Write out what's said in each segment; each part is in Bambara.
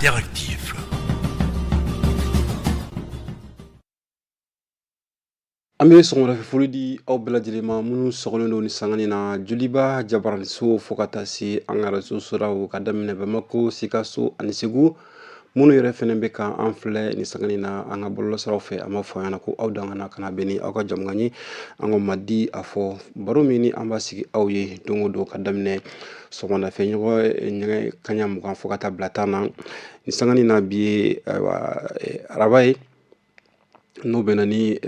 Interactif. An bɛ sɔgɔmada foli di aw bɛɛ lajɛlen ma minnu sɔgɔlen don ni sanga na Joliba jabaraniso fo ka taa se an ka arajo siraw ka daminɛ Bamako, Sikaso ani Segu. Minnu yɛrɛ fɛnɛ bɛ ka an filɛ ni sanga na an ka bɔlɔlɔsiraw fɛ, an b'a fɔ ɲɛna ko aw dangana ka na bɛn ni aw ka jamukan ye. An ko madi a fɔ baro min ni an b'a sigi aw ye don o don ka daminɛ sɔgɔmada fɛ ɲɔgɔn nɛgɛ kaɲa 20 fo ka taa bila 10 na. Ni sanga na bi ye ayiwa araba ye, n'o bɛnna ni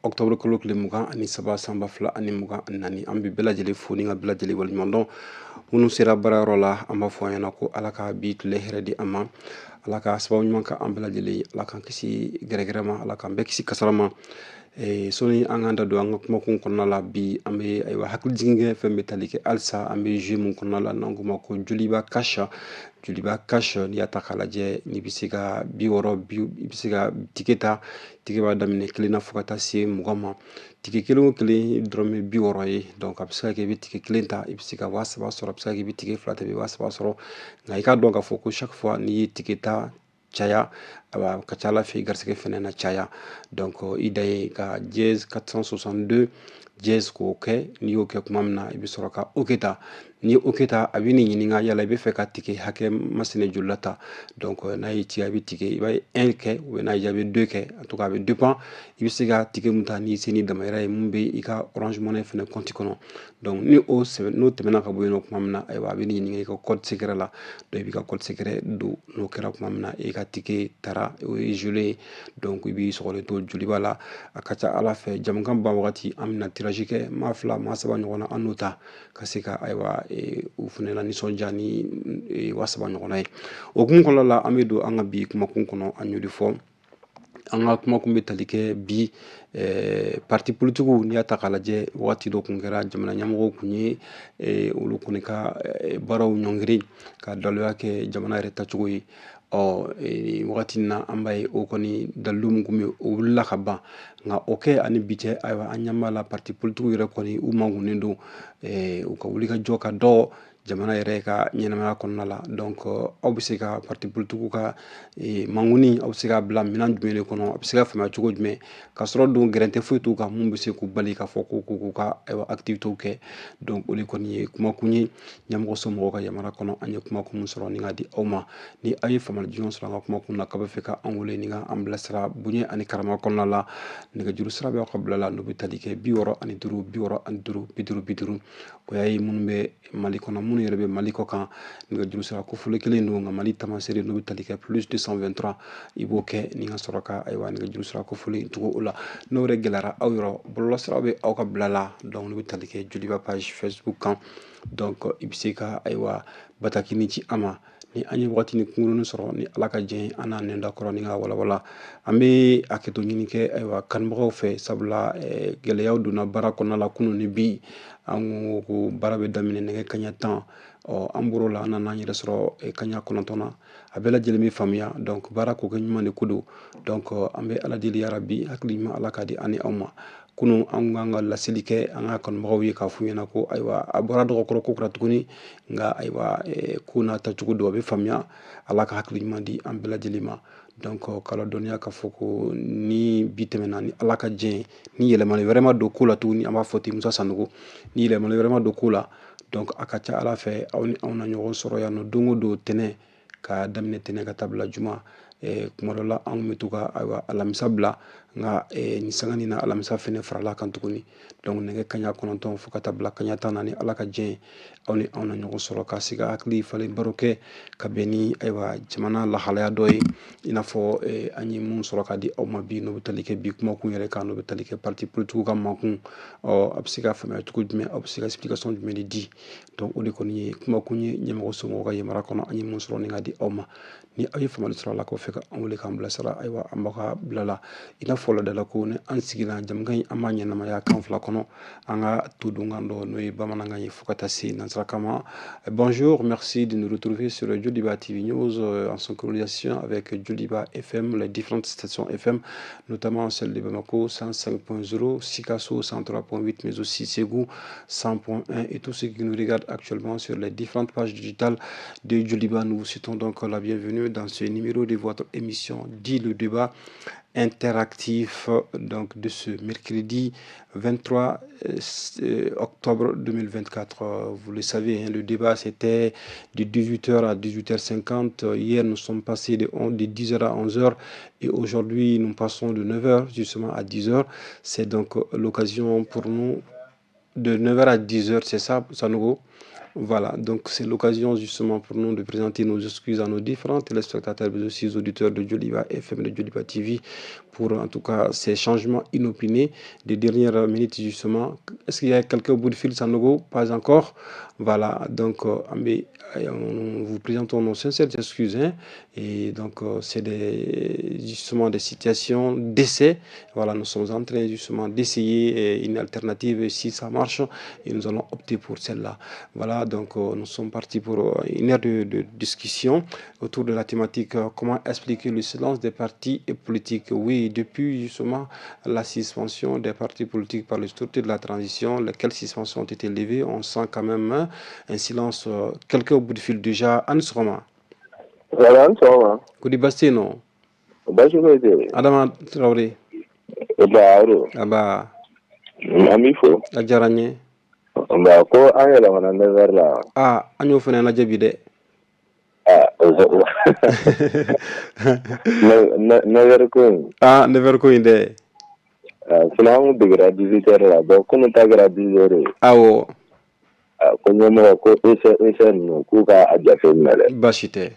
octobre kalo tile 23 san 2024. An bɛ bɛɛ lajɛlen fo ni ka bɛɛ lajɛlen waleɲuman dɔn. Minnu sera baarayɔrɔ la, an b'a fɔ an ɲɛna ko Ala ka bi tile hɛrɛ di an ma, Ala ka sababu ɲuman ka an bɛɛ lajɛlen, Ala k'an kisi gɛrɛgɛrɛ ma, Ala k'an bɛɛ kisi kasara ma. Sɔnni an k'an da don an ka kumakun kɔnɔna la bi, an bɛ ayiwa hakilijigin kɛ fɛn bɛ tali kɛ halisa an bɛ jeu mun kɔnɔna la n'an k'o ma ko Joliba Cash. Joliba Cash, n'i y'a ta k'a lajɛ, n'i bɛ se ka 60 bi, i bɛ se ka ticket ta. Ticket b'a daminɛ 1 na fo ka taa se 20 ma. Ticket kelen o kelen dɔrɔmɛ 60 ye. Donc a bɛ se ka kɛ i bɛ ticket 1 ta, i bɛ se ka 3000 sɔrɔ. A bɛ se ka kɛ i bɛ ticket 2 ta, i bɛ 3000 sɔrɔ. Nka i k'a dɔn k'a fɔ ko chaque fois n'i ye ticket ta caya, a ka ca Ala fɛ i garisɛgɛ fɛnɛ na caya. Donc i dan ye ka dièse 462 dièse k'o kɛ. N'i y'o kɛ tuma min na, i bɛ sɔrɔ ka OK ta. N'i ye OK ta, a bɛ n'i ɲininka yala i bɛ fɛ ka ticket hakɛ masinɛ joli la ta. Donc n'a y'i ci, a bɛ ticket, i b'a ye 1 kɛ ou bien n'a y'i diya i bɛ 2 kɛ. En tout cas a bɛ dépend i bɛ se ka ticket mun ta n'i se ni damayira ye mun bɛ i ka Orange Money fɛnɛ compte kɔnɔ. Donc ni o sɛbɛn n'o tɛmɛna ka bɔ yen nɔ tuma min na, ayiwa a bɛ n'i ɲininka i ka code secret la. Donc i b'i ka code secret don. N'o kɛra tuma min na, i ka ticket taara, o ye gelé ye. Donc i b'i sɔgɔlen to Joliba la. A ka ca Ala fɛ jamukan ban wagati, an bɛna tirage kɛ maa 2 maa 3 ɲɔgɔn na, an n'o ta ka se ka ayiwa u fana la nisɔndiya ni 3000 ɲɔgɔnna ye. O hukumu kɔnɔna la, an bɛ don an ka bi kumakun kɔnɔ. An y'o de fɔ, an ka kumakun bɛ tali kɛ bi parti politigiw. N'i y'a ta k'a lajɛ, wagati dɔ kun kɛra jamana ɲɛmɔgɔw kun ye olu kɔni ka baaraw ɲɔngiri ka daluya kɛ jamana yɛrɛ tacogo ye. Ɔ wagati in na, an b'a ye o kɔni dalilu min kun bɛ, o wulila ka ban. Nka o kɛ ani bi cɛ, ayiwa an ɲɛ b'a la parti politigiw yɛrɛ kɔni u makunnen don, u ka wulikajɔ ka dɔ jamana yɛrɛ ka ɲɛnamaya kɔnɔna la. Donc aw bɛ se ka parti politigiw ka mankuni, aw bɛ se ka bila minɛn jumɛn de kɔnɔ? A bɛ se ka faamuya cogo jumɛn ka sɔrɔ don gɛrɛntɛ foyi t'u kan mun bɛ se k'u bali k'a fɔ ko k'u ka ayiwa activités kɛ? Donc o de kɔni ye kumakun ye ɲɛmɔgɔso mɔgɔw ka yamaruya kɔnɔ. An ye kumakun min sɔrɔ ni ka di aw ma, ni aw ye faamuyali jɔnjɔn sɔrɔ an ka kumakun na, k'aw bɛ fɛ ka an wele ni ka an bilasira bonya ani karama kɔnɔna la, nɛgɛjuru sira bɛ aw ka bila la, n'o bɛ tali kɛ 65 65 50 50. O y'a ye minnu bɛ Mali kɔnɔ, minnu yɛrɛ bɛ Mali kɔ kan, nɛgɛjuru sira kofɔlen kelen don. Nka Mali taamasere, n'o bɛ tali kɛ plus 223, i b'o kɛ ni ka sɔrɔ ka ayiwa nɛgɛjuru sira kofɔlen tugu o la. N'o yɛrɛ gɛlɛyara aw yɔrɔ, bɔlɔlɔsiraw bɛ aw ka bila la. Donc n'o bɛ tali kɛ Joliba page Facebook kan. Donc i bɛ se ka ayiwa batakini ci an ma. Ni an ye wagatini kunkurunin sɔrɔ, ni Ala ka jɛ, an n'a nɛn da kɔrɔ ni ka walawala. An bɛ hakɛto ɲini kɛ ayiwa kanubagaw fɛ, sabula gɛlɛyaw donna baara kɔnɔna la kunun ni bi. An ko ko baara bɛ daminɛ nɛgɛ kaɲa 10. Ɔ an bɔr'o la, an nana an yɛrɛ sɔrɔ kaɲa 9 na. A bɛɛ lajɛlen bɛ faamuya. Donc baara ko kɛ ɲuman de ko don. Donc an bɛ Ala deli, yarabi hakili ɲuman Ala k'a di an ni aw ma. Kunun an kan ka laseli kɛ an ka kanubagaw ye k'a f'u ɲɛna ko ayiwa a bɔra dɔgɔkɔrɔ ko kura tuguni. Nka ayiwa ko n'a tacogo don, a bɛ faamuya. Ala ka hakili ɲuman di an bɛɛ lajɛlen ma. Donc k'a ladɔnniya k'a fɔ ko ni bi tɛmɛna, ni Ala ka jɛ, ni yɛlɛmali wɛrɛ ma don ko la tuguni, an b'a fɔ ten Musa Sanogo, ni yɛlɛmali wɛrɛ ma don ko la, donc a ka ca Ala fɛ aw ni anw na ɲɔgɔn sɔrɔ yan nɔ don o don tɛnɛ, ka daminɛ tɛnɛ ka taa bila juma. Kuma dɔ la an bɛ to ka ayiwa alamisa bila, nka nin sanga nin na alamisa fɛnɛ farala kan tuguni. Donc nɛgɛ kaɲa 9 fo ka taa bila kaɲa 10 na, ni Ala ka jɛ, aw ni anw na ɲɔgɔn sɔrɔ ka se ka hakili falen baro kɛ ka bɛn ni ayiwa jamana lahalaya dɔ ye, i n'a fɔ an ye mun sɔrɔ ka di aw ma bi, n'o bɛ tali kɛ bi kumakun yɛrɛ kan, n'o bɛ tali kɛ parti politique ka makun. Ɔ a bɛ se ka faamuya cogo jumɛn? Aw bɛ se ka explication jumɛn de di? Donc o de kɔni ye kumakun ye ɲɛmɔgɔ somɔgɔw ka yamaruya kɔnɔ, an ye mun sɔrɔ ni ka di aw ma. Ni aw ye faamuyali sɔrɔ a la k'aw fɛ ka an wele k'an bilasira, ayiwa an b'aw ka bila la. I n'a fɔ ladala ko ni an sigira jamukan in, an b'a ɲɛnamaya kan 2 kɔnɔ, an ka todunkan dɔ n'o ye bamanankan ye fo ka taa se nansarakan ma. Bonjour, merci de nous retrouver sur Joliba TV News en synchronisation avec Joliba FM, les différentes stations FM, notamment celle de Bamako 105.0, Sikasso 103.8, mais aussi Ségou 100.1 et tous ceux qui nous regardent actuellement sur les différentes pages digitales de Joliba. Nous vous souhaitons donc donc la bienvenue dans ce numéro de votre émission dit le débat interactif donc de ce mercredi 23 octobre 2024. Vous le savez, hein, le débat c'était de 18h à 18h50. Hier, nous sommes passés de 10h à 11h et aujourd'hui, nous passons de 9h justement à 10h. C'est donc l'occasion pour nous de 9h à 10h, c'est ça, Sanogo? Voilà, donc c'est l'occasion justement pour nous de présenter nos excuses à nos différents téléspectateurs, mais aussi aux auditeurs de Joliba FM et de Joliba TV pour en tout cas ces changements inopinés des dernières minutes justement. Est-ce qu'il y a quelqu'un au bout du fil, Sanogo? Pas encore. Voilà, donc nous vous présentons nos sincères excuses. Hein, et donc c'est justement des situations d'essai. Voilà, nous sommes en train justement d'essayer une alternative. Si ça marche, et nous allons opter pour celle-là. Voilà, donc nous sommes partis pour une heure de discussion autour de la thématique comment expliquer le silence des partis politiques. Oui, depuis justement la suspension des partis politiques par les autorités de la transition, lesquelles suspensions ont été levées, on sent quand même hein, un silence. Quelqu'un au bout du fil déjà, a ni sɔgɔma. Voilà, a ni sɔgɔma. Ko di, baasi tɛ yen nɔ? Baasi foyi tɛ yen. Adama Traoré. Ba o. Aba. An b'i fo. A diyara n ye. Nka ko an yɛlɛmana 9h la. Aa, an y'o fana lajɛ bi dɛ. Aa, o 9h ko in. Aa, 9h ko in dɛ. Sinon an kun degera 18h la, bon, komi ta kɛra 10h ye. Awɔ. Ko ɲɛmɔgɔ ko essai ninnu k'u ka a jate minɛ dɛ. Baasi tɛ.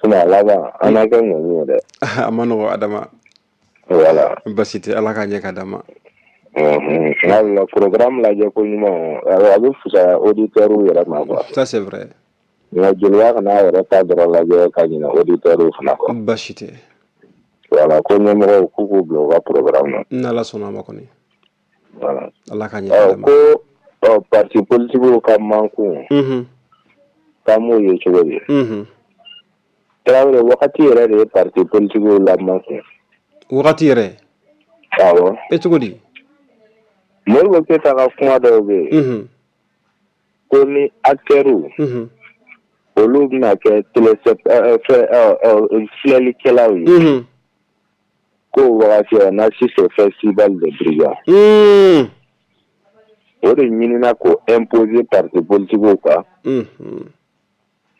Sinon a laban an n'a kɛ ŋɔni ye dɛ. A ma nɔgɔ, Adama. Voilà. Baasi tɛ, Ala k'a ɲɛ ka d'an ma. N'a la programme lajɛ ko ɲuman, a bɛ fisaya auditeurs yɛrɛ ma quoi. Ça, c'est vrai. Nka Joliba kana a yɛrɛ ta dɔrɔn lajɛ ka ɲinɛ auditeurs fana kɔ. Baasi tɛ. Voilà, ko ɲɛmɔgɔw k'u k'u bila u ka programme na. N'Ala sɔnna a ma kɔni. Voilà. Ala k'a ɲɛ ka d'an ma. Ko parti politique ka mankun k'an b'o ye cogo di? Tarawele, wagati yɛrɛ de ye parti politique la mankun. Wagati yɛrɛ? Awɔ. E, cogo di? Modibo Keyita ka kuma dɔw bɛ yen ko ni acteurs olu bɛna kɛ télé filɛlikɛlaw ye, ko wagati on assiste au festival de brigands. O de ɲinina k'o imposer parti politique kan.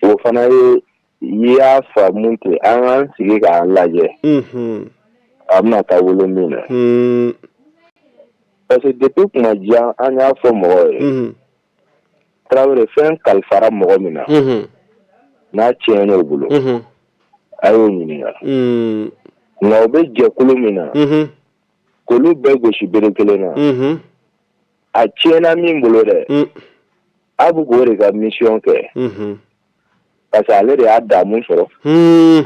O fana ye i y'a faamu ten, an k'an sigi k'an lajɛ a bɛna taa wolo min na. Parce que depuis kuma jan an y'a fɔ mɔgɔw ye, Tarawele, fɛn kalifara mɔgɔ min na, n'a tiɲɛna o bolo, a y'o ɲininka. Nka o bɛ jɛkulu min na, k'olu bɛɛ gosi bere kelen na, a tiɲɛna min bolo dɛ, a bɛ k'o de ka mission kɛ. Parce que ale de y'a damu sɔrɔ,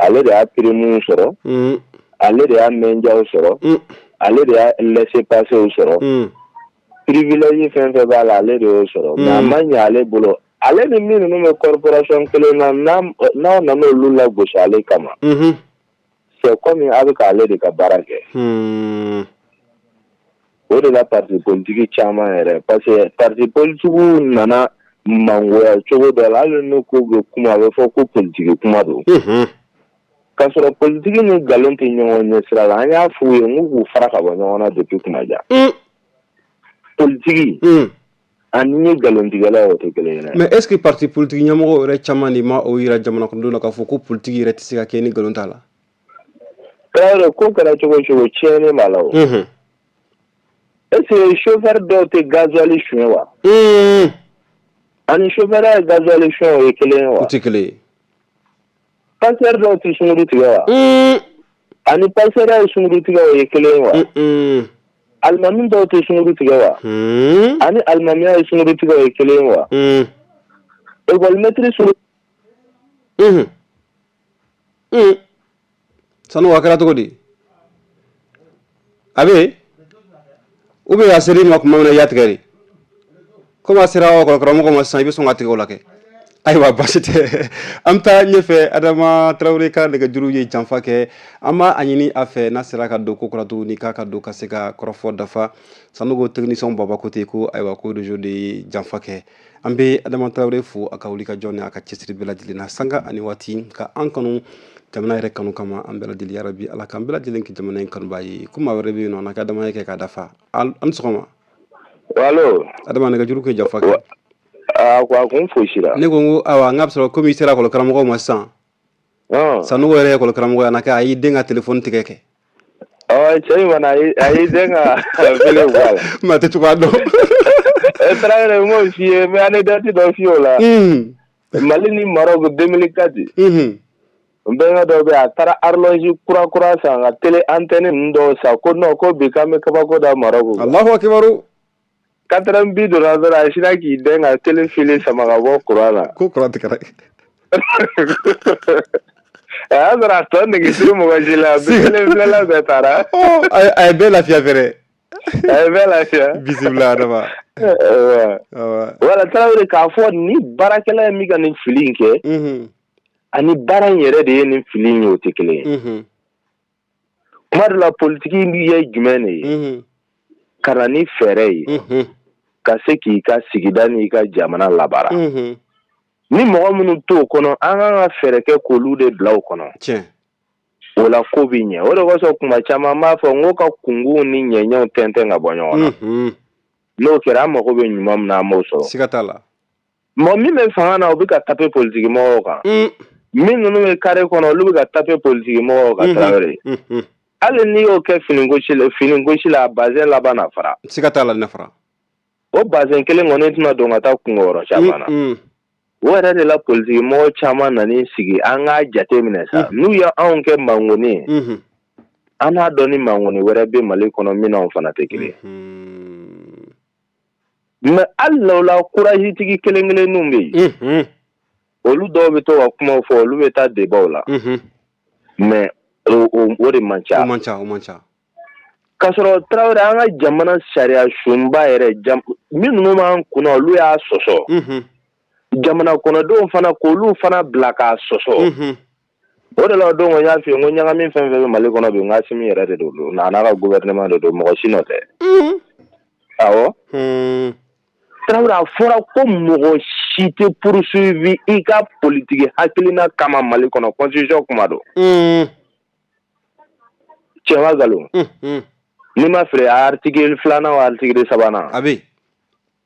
ale de y'a prime sɔrɔ, ale de y'a mɛnjaw sɔrɔ, ale de y'a laissez-passer sɔrɔ, privilège fɛn fɛn b'a la, ale de y'o sɔrɔ. Mais a ma ɲɛ ale bolo, ale ni min ninnu bɛ corporation kelen na, n'aw nana olu lagosi ale kama, c'est comme a bɛ k'ale de ka baara kɛ. O de la parti politique caman yɛrɛ, parce que parti politique nana mangoya cogo dɔ la, hali n'u ko bɛ kuma, a bɛ fɔ ko politique kuma don, k'a sɔrɔ politique ni nkalon tɛ ɲɔgɔn ɲɛ sira la. An y'a f'u ye n k'u fara ka bɔ ɲɔgɔn na depuis kuma jan. Politique ani ye nkalontigɛla ye, o tɛ kelen ye dɛ. Mais est ce que parti politique ɲɛmɔgɔ yɛrɛ caman de ma o yira jamana kɔnɔdenw na k'a fɔ ko politique yɛrɛ tɛ se ka kɛ ni nkalon t'a la? Tarawele, ko kɛra cogo o cogo, tiɲɛni b'a la o. Est ce que chauffeur dɔw tɛ gasoil suɲɛ wa? Ani chauffeur ye gasoil suɲɛ, o ye kelen ye wa? O tɛ kelen ye. Pasteur dɔw tɛ sunguru tigɛ wa? Ani pasteur ye sunguru tigɛ, o ye kelen ye wa? Alimami dɔw tɛ sunguru tigɛ wa? Ani alimamiya ye sunguru tigɛ, o ye kelen ye wa? École maître sunguru. Sanu, a kɛra cogo di? A bɛ yen ou bien a ser'i ma tuma min na, i y'a tigɛ de? Komi a sera karamɔgɔ ma sisan, i bɛ sɔn ka tigɛ o la kɛ. Ayiwa, baasi tɛ, an bɛ taa ɲɛfɛ. Adama Tarawele ka nɛgɛjuru ye janfa kɛ. An b'a a ɲini a fɛ, n'a sera ka don ko kura tuguni, k'a ka don ka se ka kɔrɔfɔ dafa. Sanogo technicien Baba ko ten ko ayiwa, ko réseau de ye janfa kɛ. An bɛ Adama Tarawele fo a ka wuli ka jɔ ni a ka cɛsiri bɛɛ lajɛlen na, sanga ani waati, ka an kanu, jamana yɛrɛ kanu kama. An bɛɛ lajɛlen, yarabi Ala k'an bɛɛ lajɛlen kɛ jamana in kanubaa ye. Ko maa wɛrɛ bɛ yen nɔ, n'a ka Adama ye kɛ k'a dafa. An sɔgɔma. Allo. Adama, nɛgɛjuru kɛ janfa kɛ. A ko a kun fosira. Ne ko n ko ayiwa, n k'a bɛ sɔrɔ komi i sera ekɔli karamɔgɔw ma sisan. Sanogo yɛrɛ ye ekɔli karamɔgɔ ye, a na kɛ a y'i den ka telefɔni tigɛ kɛ. Ɔ, cɛ in fana, a y'i den ka fili bɔ a la. Maa tɛ cogoya dɔn. Tarawele, n b'o f'i ye, n bɛ anecdote dɔ f'i ye o la. Mali ni Maroc 2004. N bɛnkɛ dɔ bɛ yen, a taara horloge kura kura san, ka télé antenne ninnu dɔw san, ko non, ko bi k'an bɛ kabako da Maroc. Alahu akibaru. Quatrième but donna dɔrɔn, a sinna k'i dɛn ka télé fili sama ka bɔ courant na. Ko courant tigɛra. A y'a sɔrɔ a tɔ nege tɛ mɔgɔ si la, télé filɛla bɛɛ taara. A ye bɛɛ lafiya fɛnɛ. A ye bɛɛ lafiya. Bisimila Adama. Wala Tarawele, k'a fɔ ni baarakɛla ye min ka nin fili in kɛ, ani baara in yɛrɛ de ye nin fili in ye, o tɛ kelen ye. Kuma dɔ la, politiki ye jumɛn de ye? Ka na ni fɛɛrɛ ye ka se k'i ka sigida n'i ka jamana labaara. Ni mɔgɔ minnu t'o kɔnɔ, an kan ka fɛɛrɛ kɛ k'olu de bila o kɔnɔ. O la ko bɛ ɲɛ. O de kosɔn kuma caman n b'a fɔ n ko ka kunkunw ni ɲɛɲɛw tɛntɛn ka bɔ ɲɔgɔn na. N'o kɛra, an mago bɛ ɲuman min na, an b'o sɔrɔ. Siga t'a la. Mɔgɔ min bɛ fanga na, o bɛ ka taper politiki mɔgɔw kan. Min ninnu bɛ carré kɔnɔ, olu bɛ ka taper politiki mɔgɔw kan. Tarawele, hali n'i y'o kɛ fini gosi la, bazɛn laban na fara. Siga t'a la, na fara. O bazɛn kelen kɔni tɛna don ka taa kungo yɔrɔ caman na. O yɛrɛ de la, politiki mɔgɔ caman nan'i sigi, an k'a jate minɛ sa, n'u ye anw kɛ mangoni ye, an n'a dɔn ni mangoni wɛrɛ bɛ Mali kɔnɔ min n'anw fana tɛ kelen. Mais hali la o la, courage tigi kelen kelenninw bɛ yen, olu dɔw bɛ to ka kumaw fɔ, olu bɛ taa débatw la, mais o de man ca. O man ca, o man ca. K'a sɔrɔ Tarawele, an ka jamana sariya sunba yɛrɛ min ninnu b'an kunna, olu y'a sɔsɔ. Jamana kɔnɔdenw fana, k'olu fana bila k'a sɔsɔ. O de la, o don n y'a f'i ye n ko ɲagami fɛn fɛn bɛ Mali kɔnɔ bi, n k'Asimi yɛrɛ de don, a n'a ka gouvernement de don, mɔgɔ si nɔ tɛ. Awɔ. Tarawele, a fɔra ko mɔgɔ si tɛ poursuivi i ka politiki hakilina kama Mali kɔnɔ, constitution kuma don. Tiɲɛ wa nkalon? N'i ma fili, a article filanan o article sabanan. A bɛ.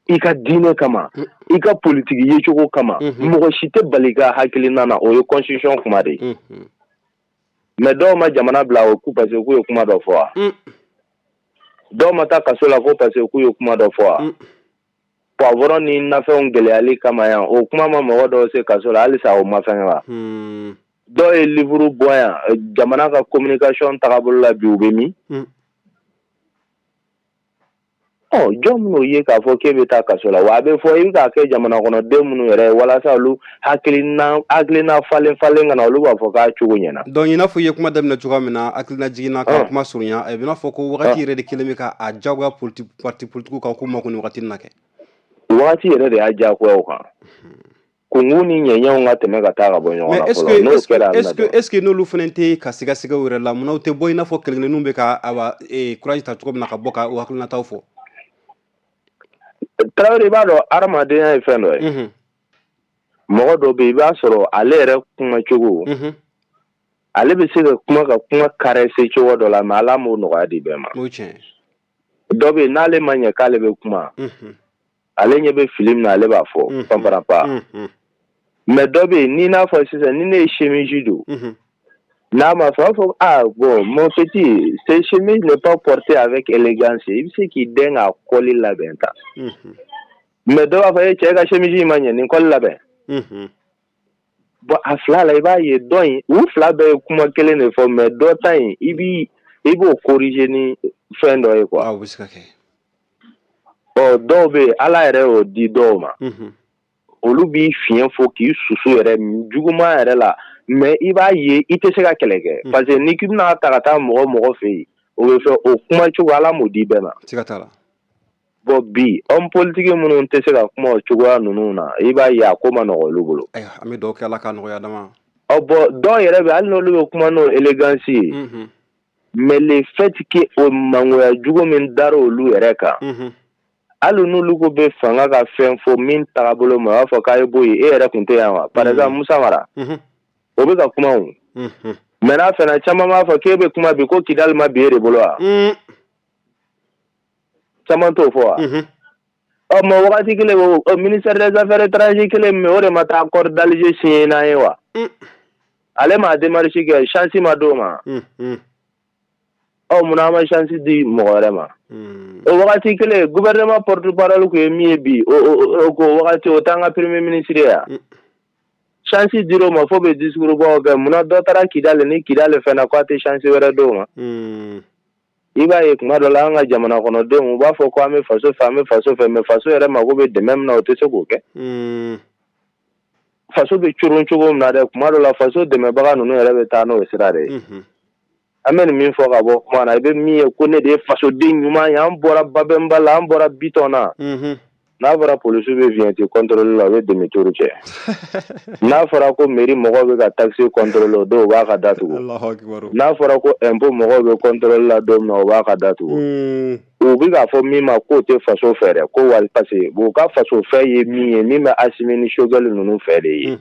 I ka diinɛ kama, i ka politiki yecogo kama, mɔgɔ si tɛ bali ka hakilina na, o ye constitution kuma de ye. Mais dɔw ma jamana bila o ku parce que k'u ye kuma dɔ fɔ wa? Dɔw ma taa kaso la ko parce que k'u ye kuma dɔ fɔ wa? Poivron ni nafɛnw gɛlɛyali kama yan, o kuma ma mɔgɔ dɔw se kaso la, halisa o ma fɛngɛ wa? Dɔw ye livre bɔ yan jamana ka communication tagabolo la bi, u bɛ min? Ɔ, jɔn min'o ye k'a fɔ k'e bɛ taa kaso la wa? A bɛ fɔ i bɛ k'a kɛ jamana kɔnɔden minnu yɛrɛ ye walasa olu hakilina falen falen ka na, olu b'a fɔ k'a cogo ɲɛna. Donc i n'a fɔ i ye kuma daminɛ cogoya min na, hakilina jiginna ka kuma surunya, a bɛ n'a fɔ ko wagati yɛrɛ de kɛlen bɛ ka a jagoya parti politique kan k'u mako nin wagati in na kɛ. Wagati yɛrɛ de y'a diyagoya o kan. Kungun ni ɲɛɲɛw ka tɛmɛ ka taa ka bɔ ɲɔgɔn na fɔlɔ, n'o kɛra. Est ce que n'olu fana tɛ ka siga u yɛrɛ la, munna u tɛ bɔ i n'a fɔ kelen-kelenninw bɛ ka awa courage ta cogo min na ka bɔ ka u hakilinataw fɔ? Tarawele, i b'a dɔn adamadenya ye fɛn dɔ ye. Mɔgɔ dɔ bɛ yen, i b'a sɔrɔ ale yɛrɛ kumacogo, ale bɛ se ka kuma caresser cogo dɔ la, mais Ala m'o nɔgɔya di bɛɛ ma. Dɔ bɛ yen, n'ale ma ɲɛ k'ale bɛ kuma, ale ɲɛ bɛ fili min na, ale b'a fɔ panparanpa. Mais dɔ bɛ yen, ni n'a fɔ sisan ni ne ye chemise don, n'a ma fɔ, a b'a fɔ: "Ah bon, mon petit, cette chemise n'est pas portée avec élégance." I bɛ se k'i dɛn k'a col labɛn tan. Mais dɔ b'a fɔ: "E cɛ, ka chemise in ma ɲɛ, nin col labɛn." Bon, a fila la, i b'a ye dɔ in, u fila bɛɛ ye kuma kelen de fɔ, mais dɔ ta in, i b'o corriger ni fɛn dɔ ye quoi. O bɛ se ka kɛ. Ɔ, dɔw bɛ yen, Ala yɛrɛ y'o di dɔw ma, olu b'i fiɲɛ fo k'i susu yɛrɛ juguman yɛrɛ la, mais i b'a ye i tɛ se ka kɛlɛ kɛ, parce que n'i k'i bɛna ta ka taa mɔgɔ mɔgɔ fɛ yen, o bɛ fɛ o kuma cogo, Ala m'o di bɛɛ ma. Siga t'a la. Bon, bi homme politique minnu tɛ se ka kuma o cogoya ninnu na, i b'a ye a ko ma nɔgɔ olu bolo. Ayiwa, an bɛ dugawu kɛ, Ala ka nɔgɔya dama. Ɔ bon, dɔw yɛrɛ bɛ, hali n'olu bɛ kuma n'o élégance ye, mais le fait que o mangoya jugu min dara olu yɛrɛ kan, hali n'olu ko bɛ fanga ka fɛn fɔ min tagabolo ma, u b'a fɔ k'a ye bɔ yen, e yɛrɛ tun tɛ yan wa? Par exemple, Musa Mara, o bɛ ka kuma o, mais n'a fɛnɛ caman b'a fɔ k'e bɛ kuma bi ko Kidali ma bi e de bolo wa? Caman t'o fɔ wa? Ɔ, mais wagati kelen o, ministère des Affaires étrangères kelen min, o de ma taa accord d'Alger signé n'an ye wa? Ale ma démarche kɛ, chance ma d'o ma. Ɔ, munna an ma chance di mɔgɔ wɛrɛ ma? O wagati kelen, gouvernement porte parole kun ye min ye bi, o ko wagati o t'an ka premier ministre ye wa? Chance dir'o ma fo bɛ discours baw kɛ. Munna dɔ taara Kidali ni Kidali fɛnɛ ko a tɛ chance wɛrɛ d'o ma? I b'a ye, kuma dɔ la, an ka jamana kɔnɔdenw, u b'a fɔ ko an bɛ faso fɛ, an bɛ faso fɛ, mais faso yɛrɛ mako bɛ dɛmɛ min na, o tɛ se k'o kɛ. Faso bɛ coron cogo min na dɛ, kuma dɔ la, faso dɛmɛbaga ninnu yɛrɛ bɛ taa n'o sira de ye. An bɛ nin min fɔ ka bɔ kuma na, i bɛ min ye ko ne de ye fasoden ɲuman ye, an bɔra Babɛnba la, an bɔra Bitɔn na. N'a fɔra polisiw bɛ vignette contrôle la, u bɛ demi-tour kɛ. N'a fɔra ko mairie mɔgɔw bɛ ka taxe contrôle, o don u b'a ka datugu. N'a fɔra ko impôt mɔgɔw bɛ contrôle la don min na, u b'a ka datugu. U bɛ k'a fɔ min ma k'o tɛ faso fɛ dɛ, ko wali, parce que u ka faso fɛ ye min ye, min bɛ Asimi ni Choguel ninnu fɛ de ye.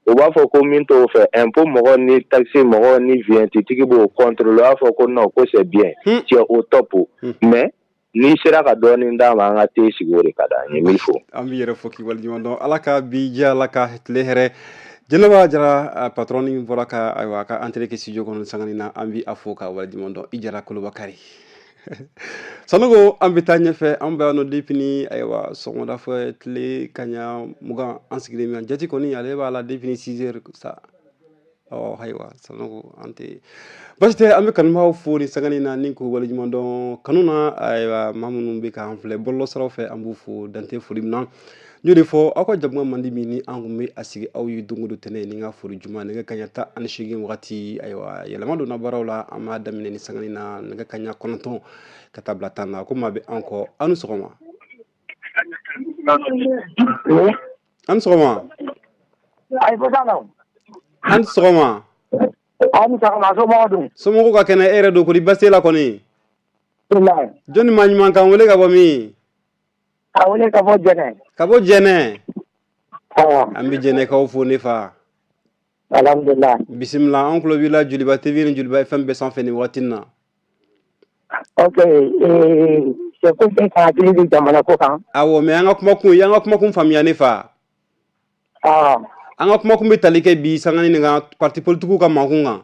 U b'a fɔ ko min t'o fɛ, impôt mɔgɔ ni taxe mɔgɔ ni vignette tigi b'o contrôle, u b'a fɔ ko non, ko c'est bien, tu es au top, mais n'i sera ka dɔɔnin d'a ma, an ka te sigi, o de ka d'an ye. N b'i fo. An b'i yɛrɛ fo k'i waleɲuman dɔn. Ala ka bi diya, Ala ka tile hɛrɛ. Jɛnɛba Jara, patron bɔra ka, ayiwa, a ka entrée kɛ studio kɔnɔ sangani na, an bi a fo ka waleɲuman dɔn. I Jara Kolobakari Sanogo, an bɛ taa ɲɛfɛ. An bɛ yan nɔ depuis ni, ayiwa, sɔgɔmada fɛ tile kaɲa 20, an sigilen bɛ jate kɔni, ale b'a la depuis ni 6 heures sa. Ɔ ayiwa, Sanogo, an tɛ basi tɛ. An bɛ kanubagaw fo ni sangani na ni k'u waleɲuman dɔn kanu na. Ayiwa, maa minnu bɛ k'an filɛ bɔlɔlɔsiraw fɛ, an b'u fo dante foli min na. N y'o de fɔ, aw ka jamu man di min ni an kun bɛ a sigi aw ye don o don, tɛnɛ ni n ka foli juma, nɛgɛ kaɲa 18 wagati. Ayiwa, yɛlɛma donna baaraw la, an b'a daminɛ ni sangani na nɛgɛ kaɲa 9 ka taa bila 10 na. Ko maa bɛ an kɔ. Aw ni sɔgɔma. An ni sɔgɔma. An ni sɔgɔma. Aw ni sɔgɔma, somɔgɔw dun? Somɔgɔw ka kɛnɛ, e yɛrɛ don kori? Baasi la kɔni? Jɔnni maa ɲuman kan wele ka bɔ min? A wele ka bɔ Jɛnɛ. Ka bɔ Jɛnɛ. An bɛ Jɛnɛkaw fo, ne fa. Alhamdulilah. Bisimila, an tulo b'i la Joliba TV ni Joliba FM bɛɛ sanfɛ nin waati in na. Ok, seko bɛ ka hakili di jamana ko kan. Awɔ, mais an ka kumakun, i y'an ka kumakun faamuya, ne fa? An ka kumakun bɛ tali kɛ bi sangani nin kan, parti politique ka makun kan.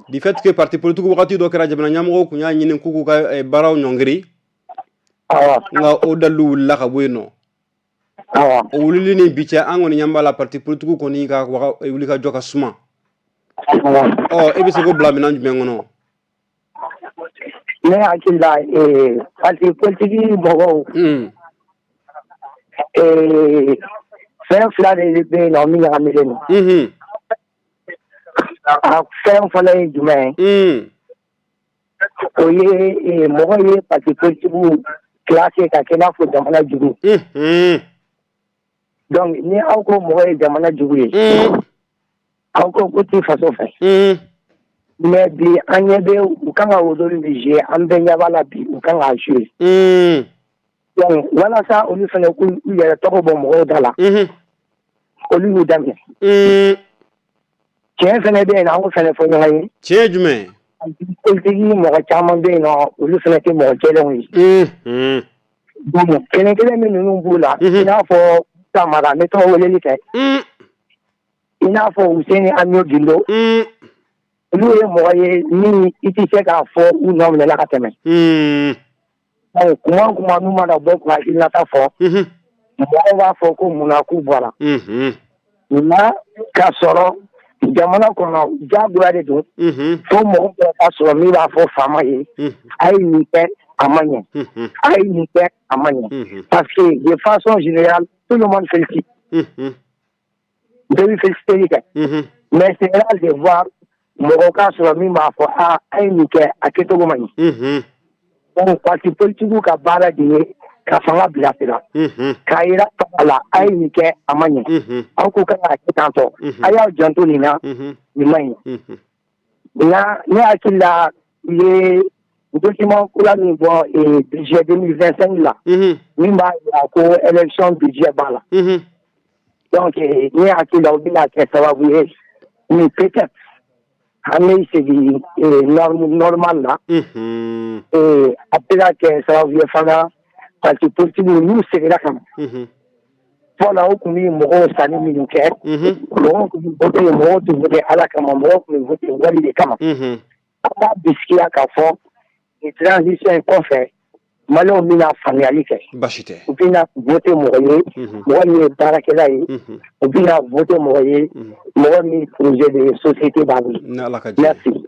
Du fait que parti politique, wagati dɔ kɛra, jamana ɲɛmɔgɔw kun y'a ɲini k'u k'u ka baaraw ɲɔngiri, nka o dalilu wulila ka bɔ yen nɔ. O wulili ni bi cɛ, an kɔni ɲɛ b'a la, parti politique kɔni ka wuli ka jɔ ka suma. Ɔ, e bɛ se k'o bila minɛn jumɛn kɔnɔ? Ne hakili la, parti politique mɔgɔw, fɛn fila de bɛ yen nɔ min ɲagamilen don. A fɛn fɔlɔ ye jumɛn ye? O ye mɔgɔ ye parti politique classé ka kɛ i n'a fɔ jamana jugu. Donc ni aw ko mɔgɔ ye jamana jugu ye, aw ko ko t'i faso fɛ. Mais bi, an ɲɛ bɛ u kan ka rôle min jouer, an bɛɛ ɲɛ b'a la bi, u kan k'a jouer. Donc walasa olu fana k'u yɛrɛ tɔgɔ bɔ mɔgɔw da la, olu y'u daminɛ. Tiɲɛ fana bɛ yen nɔ, an k'o fana fɔ ɲɔgɔn ye. Tiɲɛ ye jumɛn? Politiki mɔgɔ caman bɛ yen nɔ, olu fana tɛ mɔgɔ jɛlenw ye. Donc kelen kelen min ninnu b'u la, i n'a fɔ Samara, n bɛ tɔgɔ weleli kɛ, i n'a fɔ Useni Amion Gindo, olu ye mɔgɔ ye min i tɛ se k'a fɔ u nɔ minɛla ka tɛmɛ. Kuma o kuma n'u mana bɔ k'u hakilinata fɔ, mɔgɔw b'a fɔ ko munna k'u bɔra nka k'a sɔrɔ jamana kɔnɔ diyagoya de don fo mɔgɔ dɔ ka sɔrɔ min b'a fɔ faama ye: a ye nin kɛ, a ma ɲɛ, a ye nin kɛ, a ma ɲɛ. Parce que de façon générale, tout le monde félicite, bɛɛ bɛ féliciter kɛ, mais c'est rare de voir mɔgɔ k'a sɔrɔ min b'a fɔ: a, a ye nin kɛ, a kɛcogo man ɲi. Donc parti politique ka baara de ye ka fanga bilasira, k'a yira fanga la a ye nin kɛ, a ma ɲɛ, aw ko kan k'a kɛ tan tɔ, a y'aw janto nin na, nin ma ɲi. Nka ne hakili la, u ye document kura min bɔ, budget 2025 la, min b'a jira ko élection budget b'a la. Donc ne hakili la, o bɛna kɛ sababu ye ni peut-être an bɛ segin norme normal la. A bɛ se ka kɛ sababu ye fana, parti politique n'u seginna ka na, fɔlɔ u tun bɛ mɔgɔw sanni minnu kɛ, mɔgɔw tun bɛ voter, mɔgɔw tun voter Ala kama, mɔgɔw tun bɛ voter wari de kama. An b'a bisigiya k'a fɔ nin transition in kɔfɛ, Maliyɛnw bɛna faamuyali kɛ. Baasi tɛ. U bɛna voter mɔgɔ ye, mɔgɔ min ye baarakɛla ye. U bɛna voter mɔgɔ ye, mɔgɔ min projet de société b'a bolo. Ni Ala ka jɛ. Merci.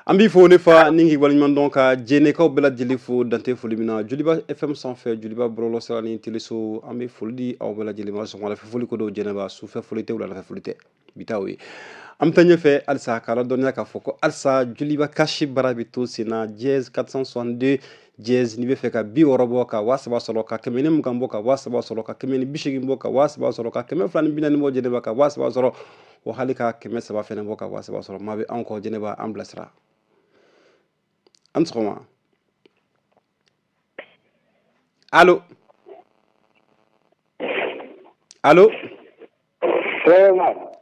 An b'i fo ne fa, ni k'i waleɲuman dɔn, ka jɛnɛkaw bɛɛ lajɛlen fo dante foli min na Joliba FM sanfɛ, Joliba bɔlɔlɔsira ni teleso. An bɛ foli di aw bɛɛ lajɛlen ma. Sɔgɔmada fɛ foli ko don jɛnɛba, sufɛ foli tɛ, wuladafɛ foli tɛ, bi taa o ye. An bɛ taa ɲɛfɛ halisa k'a ladɔnniya k'a fɔ ko halisa Joliba Cash baara bɛ to sen na, dièse 462 dièse. N'i bɛ fɛ ka 60 bɔ ka 3000 sɔrɔ, ka 120 bɔ ka 3000 sɔrɔ, ka 180 bɔ ka 3000 sɔrɔ, ka 240 bɔ jɛnɛba ka 3000 sɔrɔ, wa hali ka 300 fɛnɛ bɔ ka 3000 sɔrɔ, maa bɛ anw kɔ jɛnɛba, an bilasira. An sɔgɔma, allo, allo.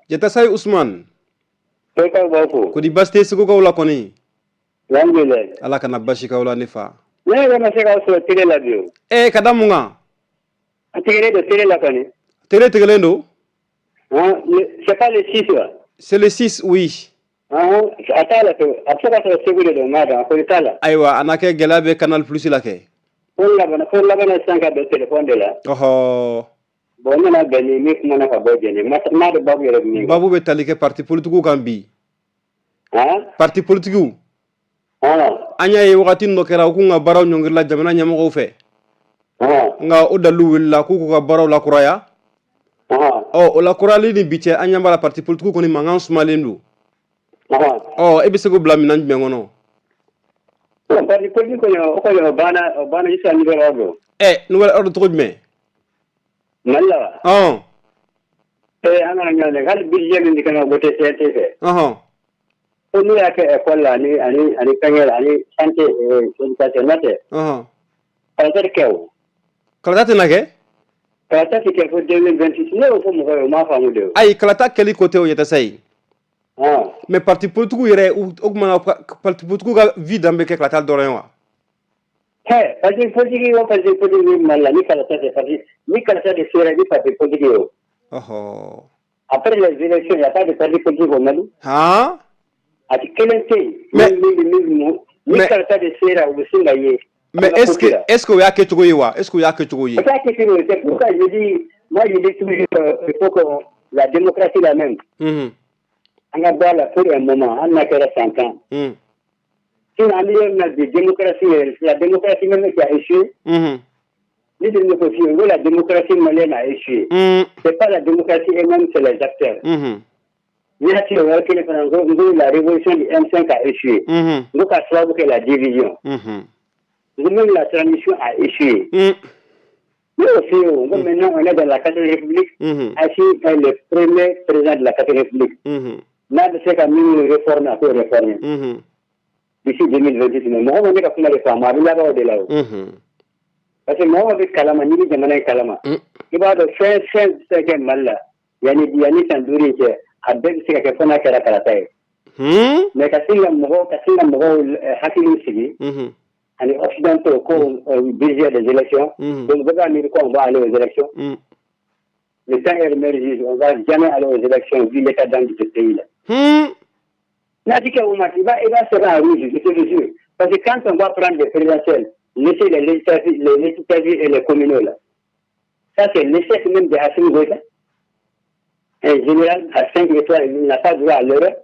Jatasayi Usman. Ko di, baasi tɛ Segukaw la kɔni? Ala kana basi k'aw la ne fa. Ne yɛrɛ ma se k'aw sɔrɔ télé la bi o. Ee, ka da mun kan? A tigɛlen don télé la kɔni. Télé tigɛlen don? C'est pas le 6 wa? C'est le 6, oui. A t'a la pewu, a bɛ se ka sɔrɔ Segu de don, n m'a dɔn, a kɔni t'a la. Ayiwa, a n'a kɛ gɛlɛya bɛ Canal Plus la kɛ. Fo laban sisan ka don téléphone de la. Bon, n nana bɛn ni min kumana ka bɔ Jɛnɛ, n m'a dɔn babu yɛrɛ bɛ min kan. Babu bɛ tali kɛ parti politigiw kan bi. Parti politigiw. An y'a ye wagati dɔ kɛra, u k'u ka baaraw ɲɔngirila jamana ɲɛmɔgɔw fɛ. Nka o dalilu wulila k'u k'u ka baaraw lakuraya. Ɔ, o lakurayali ni bi cɛ, an ɲɛ b'a la parti politigiw kɔni mankan sumalen don. Ɔ, e bɛ se k'o bila minɛn jumɛn kɔnɔ? Parti politique kɔni, o kɔni o banna jusqu'à nouvel ordre. Ɛ, nouvel ordre cogo jumɛn? Mali la wa? Ɔn. Ee, an kana ɲɔgɔn nɛgɛ, hali budget min kan ka voter CNT fɛ. Ko n'u y'a kɛ école la ani fɛngɛ la ani santé, éducation, n'o tɛ. Kalata tɛ kɛ o. Kalata tɛna kɛ? Kalata tɛ kɛ fo 2026. Ne y'o fɔ mɔgɔw ye, u m'a faamu de o. Ayi, kalata kɛli ko tɛ o, Yɛtɛsa ye. Mais parti politique yɛrɛ, o tuma na parti politique ka vie dan bɛ kɛ kalata dɔrɔn ye wa? Hɛ, parti politique o parti politique bɛ Mali la, ni kalata tɛ, parti ni kalata de sera, ni parti politique ye o. Après les élections, il n'y a pas de parti politique au Mali. A ti kelen tɛ yen. Mais min ni kalata de sera, u bɛ sin ka ye. Mais est-ce que o y'a kɛcogo ye wa? Est-ce que o y'a kɛcogo ye? O t'a kɛcogo ye. C'est pourquoi je dis, moi je dis toujours il faut que la démocratie la même. An ka bɔ a la pour un moment, hali n'a kɛra san 10. Sinon an bɛ yɔrɔ min na bi, démocratie yɛrɛ, c'est la démocratie même qui a échoué. Ni de ko f'i ye ko la démocratie malienne a échoué. C'est pas la démocratie elle-même, c'est les acteurs. Ni y'a tigɛ o yɔrɔ kelen fana, n ko la révolution du M5 a échoué. N ko ka sababu kɛ la division. N ko même la transition a échoué. Ne y'o f'i ye o, n ko maintenant on est dans la quatrième république. Assimi est le premier président de la quatrième république. N'a bɛ se ka min réformer, a k'o réformer. D'ici 2026, mais mɔgɔ ma ne ka kuma de faamu, a bɛ laban o de la o. Parce que mɔgɔ bɛ kalama, n'i bɛ jamana in kalama, i b'a dɔn fɛn fɛn bɛ se ka kɛ Mali la yanni san 5 in cɛ, a bɛɛ bɛ se ka kɛ fo n'a kɛra kalata ye. Mais ka sin ka mɔgɔw hakiliw sigi ani occidentaux ko budget des élections. Donc bɛɛ b'a miiri ko on va aller aux élections. Le temps est le meilleur juge. On va jamais aller aux élections vu l'état d'âme de ce pays là. N'a dit qu'au moins, il va se faire en rouge, je te le jure. Parce que quand on va prendre des présidentielles, laisser les législatives et les communaux là, ça c'est l'échec même de Assimi Goïta. Un général à 5 étoiles, il n'a pas droit à l'erreur.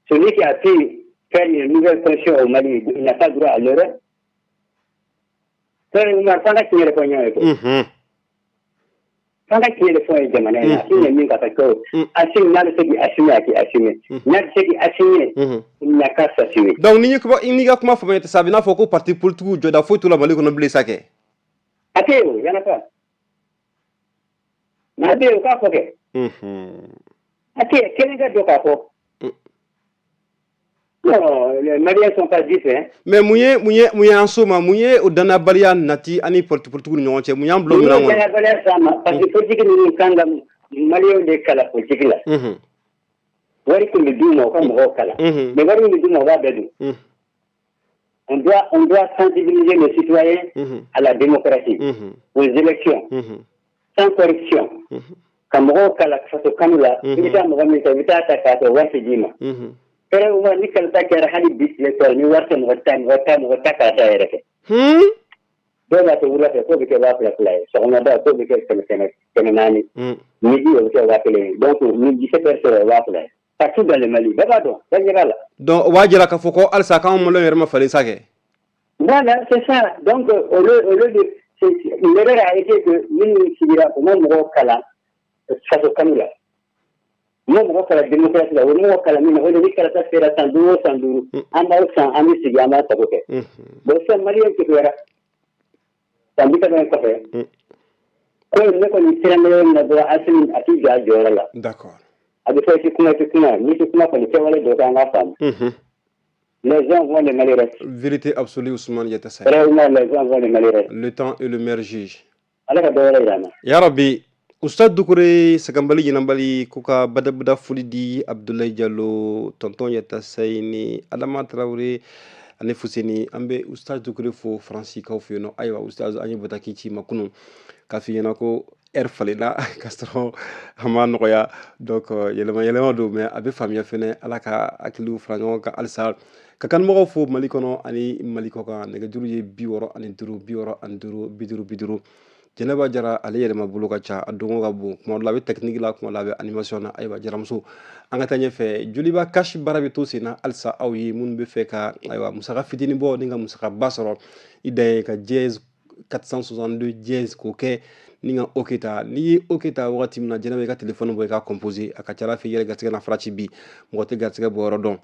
Celui qui a pu faire une nouvelle constitution au Mali, il n'a pas droit à l'erreur. Frère Oumar, fanga tiɲɛ yɛrɛ fɔ ɲɔgɔn ye koyi. F'an ka tiɲɛ de fɔ ye jamana in na. Assimi ye min ka kɛ o. Assimi n'a bɛ se k'i assumer, a k'i assumer. N'a tɛ se k'i assumer, il n'a qu'à s'assumer. Donc n'i ka kuma faamuya sa, a bɛ n'a fɔ ko parti politique jɔda foyi t'u la Mali kɔnɔ bilen sa kɛ. A tɛ yen o, y en a pas. N'a bɛ yen, u k'a fɔ kɛ. A tɛ yen, kelen ka dɔ k'a fɔ. Non, les Maliens sont pas dupes, hein. Mais mun ye an s'o ma? Mun ye o danayabaliya nati ani parti politique ni ɲɔgɔn cɛ? Mun y'an bila o minɛn kɔnɔ? Danayabaliya s'a ma parce que politique ninnu kan ka Maliens de kalan politique la. Wari tun bɛ d'u ma u ka mɔgɔw kalan. Mais wari min bɛ d'u ma, u b'a bɛɛ dun. On doit sensibiliser les citoyens à la démocratie, aux élections, sans corruption. Ka mɔgɔw kalan faso kanu la, i bɛ taa mɔgɔ min ta, i bɛ taa ta k'a sɔrɔ wari tɛ d'i ma. Kɛrɛ ni kalata kɛra hali bi tile sɔrɔ ni wari tɛ mɔgɔ ta, mɔgɔ ta, mɔgɔ ta kalata yɛrɛ kɛ. Dɔw b'a kɛ wula fɛ k'o bɛ kɛ 2000 2000 ye, sɔgɔmada k'o bɛ kɛ 100 100 400, midi o bɛ kɛ 1000 ye. Donc ni 17 heures sɔrɔ, 2000 ye. Partout dans le Mali, bɛɛ b'a dɔn, bɛɛ ɲɛ b'a la. Donc o b'a jira k'a fɔ ko halisa k'anw Maliyɛnw yɛrɛ ma falen sa kɛ. Voilà, c'est ça. Donc au lieu de, l'erreur a été que minnu sigira, u ma mɔgɔw kalan faso kanu la. U ma mɔgɔ kalan démocratie la, u ma mɔgɔ kalan min na, o de ni kalata sera san 5 o san 5, an b'aw san, an bɛ sigi, an b'a sago kɛ. Bon, sisan Maliyɛn kekuyara san 30 in kɔfɛ. Ko ne kɔni siran bɛ yɔrɔ min na dɔrɔn, Assimi a t'i jɔ a jɔyɔrɔ la. A bɛ fɔ i tɛ kuma, i tɛ kuma, n'i tɛ kuma kɔni, kɛwale dɔ kɛ, an k'a faamu. Les uns vont, les Mali restent. Vérité absolue, Ousmane Yatassay. Réellement, les uns vont, les Mali restent. Le temps est le meilleur juge. Ala ka dɔ wɛrɛ yira an na. Ya Rabbi. Ustad Dukure, saganbali ɲinanbali ko ka badabada foli di Abdoulaye Diallo, tonton Yatassay ni Adama Traoré ani Fuseni. An bɛ Ustad Dukure fo Faransi kaw fɛ yen nɔ. Ayiwa Ustaz, an ye bataki ci ma kunun k'a f'i ɲɛna ko heure falenna k'a sɔrɔ a ma nɔgɔya. Donc yɛlɛma yɛlɛma don, mais a bɛ faamuya fɛnɛ. Ala ka hakiliw fara ɲɔgɔn kan halisa. Ka kanumɔgɔw fo Mali kɔnɔ ani Mali kɔ kan. Nɛgɛjuru ye 65 65 50 50. Jɛnɛba Jara, ale yɛlɛma bolo ka ca, a donko ka bon. Kuma dɔ la a bɛ technique la, kuma dɔ la a bɛ animation na. Ayiwa Jaramuso, an ka taa ɲɛfɛ. Joliba Cash baara bɛ to sen na halisa. Aw ye minnu bɛ fɛ ka, ayiwa, musaka fitinin bɔ ni ka musaka ba sɔrɔ, i dan ye ka dièse 462 dièse k'o kɛ ni ka OK ta. N'i ye OK ta wagati min na, Jɛnɛba, i ka téléphone bɔ, i ka composer. A ka ca ala fɛ, i yɛrɛ garisɛgɛ na fara ci bi, mɔgɔ tɛ garisɛgɛ bɔ yɔrɔ dɔn.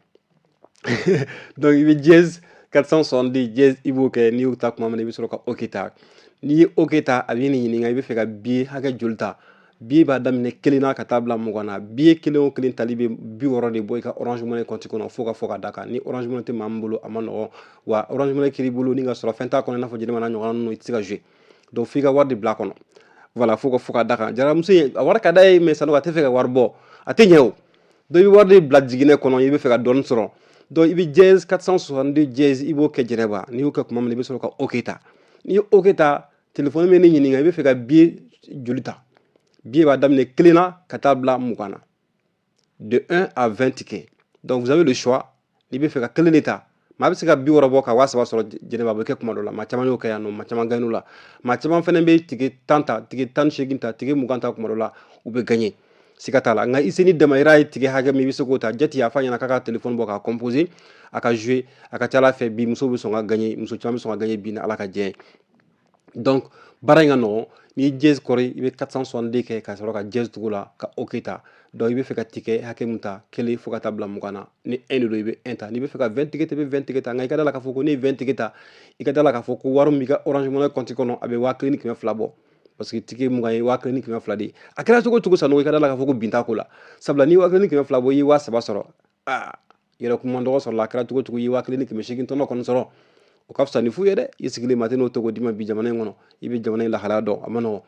Donc i bɛ dièse 462 dièse, i b'o kɛ. N'i y'o ta tuma min na, i bɛ sɔrɔ ka OK ta. N'i ye OK ta, a b'i ɲininka i bɛ fɛ ka billet hakɛ joli ta. Billet b'a daminɛ kelen na ka taa bila 20 na. Billet kelen o kelen tali bɛ 60 de bɔ i ka Orange Money compte kɔnɔ. Fo ka fɔ ka da kan, ni Orange Money tɛ maa min bolo, a ma nɔgɔn wa. Orange Money kɛr'i bolo ni ka sɔrɔ fɛn t'a kɔnɔ, i n'a fɔ jɛnɛma n'a ɲɔgɔnna ninnu, i tɛ se ka jouer. Donc f'i ka wari de bila a kɔnɔ. Voilà, fo ka fɔ ka da kan. Jaramuso in, a wari ka d'a ye, mais Sanogo a tɛ fɛ ka wari bɔ, a tɛ ɲɛ o. Donc i bɛ wari de bila jiginɛ kɔnɔ, i bɛ fɛ ka dɔɔni sɔrɔ. Donc i bɛ dièse 462 dièse, i b'o kɛ Jɛnɛba. N'i y'o kɛ tuma min na, i bɛ sɔrɔ ka OK ta. N'i ye OK ta, téléphone bɛ ne ɲininka i bɛ fɛ ka billet joli ta. Billet b'a daminɛ kelen na ka taa bila 20 na, de 1 à 20 tickets. Donc vous avez le choix. N'i bɛ fɛ ka kelen de ta, maa bɛ se ka 60 bɔ ka 3000 sɔrɔ. Jɛnɛba, a bɛ kɛ kuma dɔ la. Maa caman y'o kɛ yan nɔ, maa caman gagn'o la. Maa caman fɛnɛ bɛ ticket 10 ta, ticket 18 ta, ticket 20 ta. Kuma dɔ la u bɛ gagner, siga t'a la. Nka i se ni damayira ye ticket hakɛ min, i bɛ se k'o ta. Jati y'a fɔ a ɲɛna k'a ka téléphone bɔ k'a composer, a ka jouer. A ka ca ala fɛ, bi musow bɛ sɔn ka gagner, muso caman bɛ sɔn ka gagner bi ni Ala ka diɲɛ ye. Donc baara in ka nɔgɔn. N'i ye dièse kɔri, i bɛ 462 kɛ ka sɔrɔ ka dièse tugu la ka OK ta. Donc i bɛ fɛ ka ticket hakɛ min ta, kelen fo ka taa bila 20 na, ni 1 de don, i bɛ 1 ta. N'i bɛ fɛ ka 20 ticket ta, i bɛ 20 ticket ta. Nka i ka da la k'a fɔ ko n'i ye 20 ticket ta, i ka da la k'a fɔ ko wari min b'i ka Orange Money compte kɔnɔ, a bɛ 1200 bɔ, parce que ticket 20 ye 1200 de ye. A kɛra cogo o cogo, Sanogo, i ka da la k'a fɔ ko bin t'a ko la, sabula n'i ye 1200 bɔ, i ye 3000 sɔrɔ. Aa, yɛrɛ kuma dɔgɔ sɔrɔ la. A kɛra cogo o cogo, i ye 1800 tɔnɔ kɔni sɔrɔ, o ka fisa ni fu ye dɛ. I sigilen, maa tɛ n'o tɔgɔ d'i ma bi jamana in kɔnɔ. I bɛ jamana in lahalaya dɔn, a ma nɔgɔn.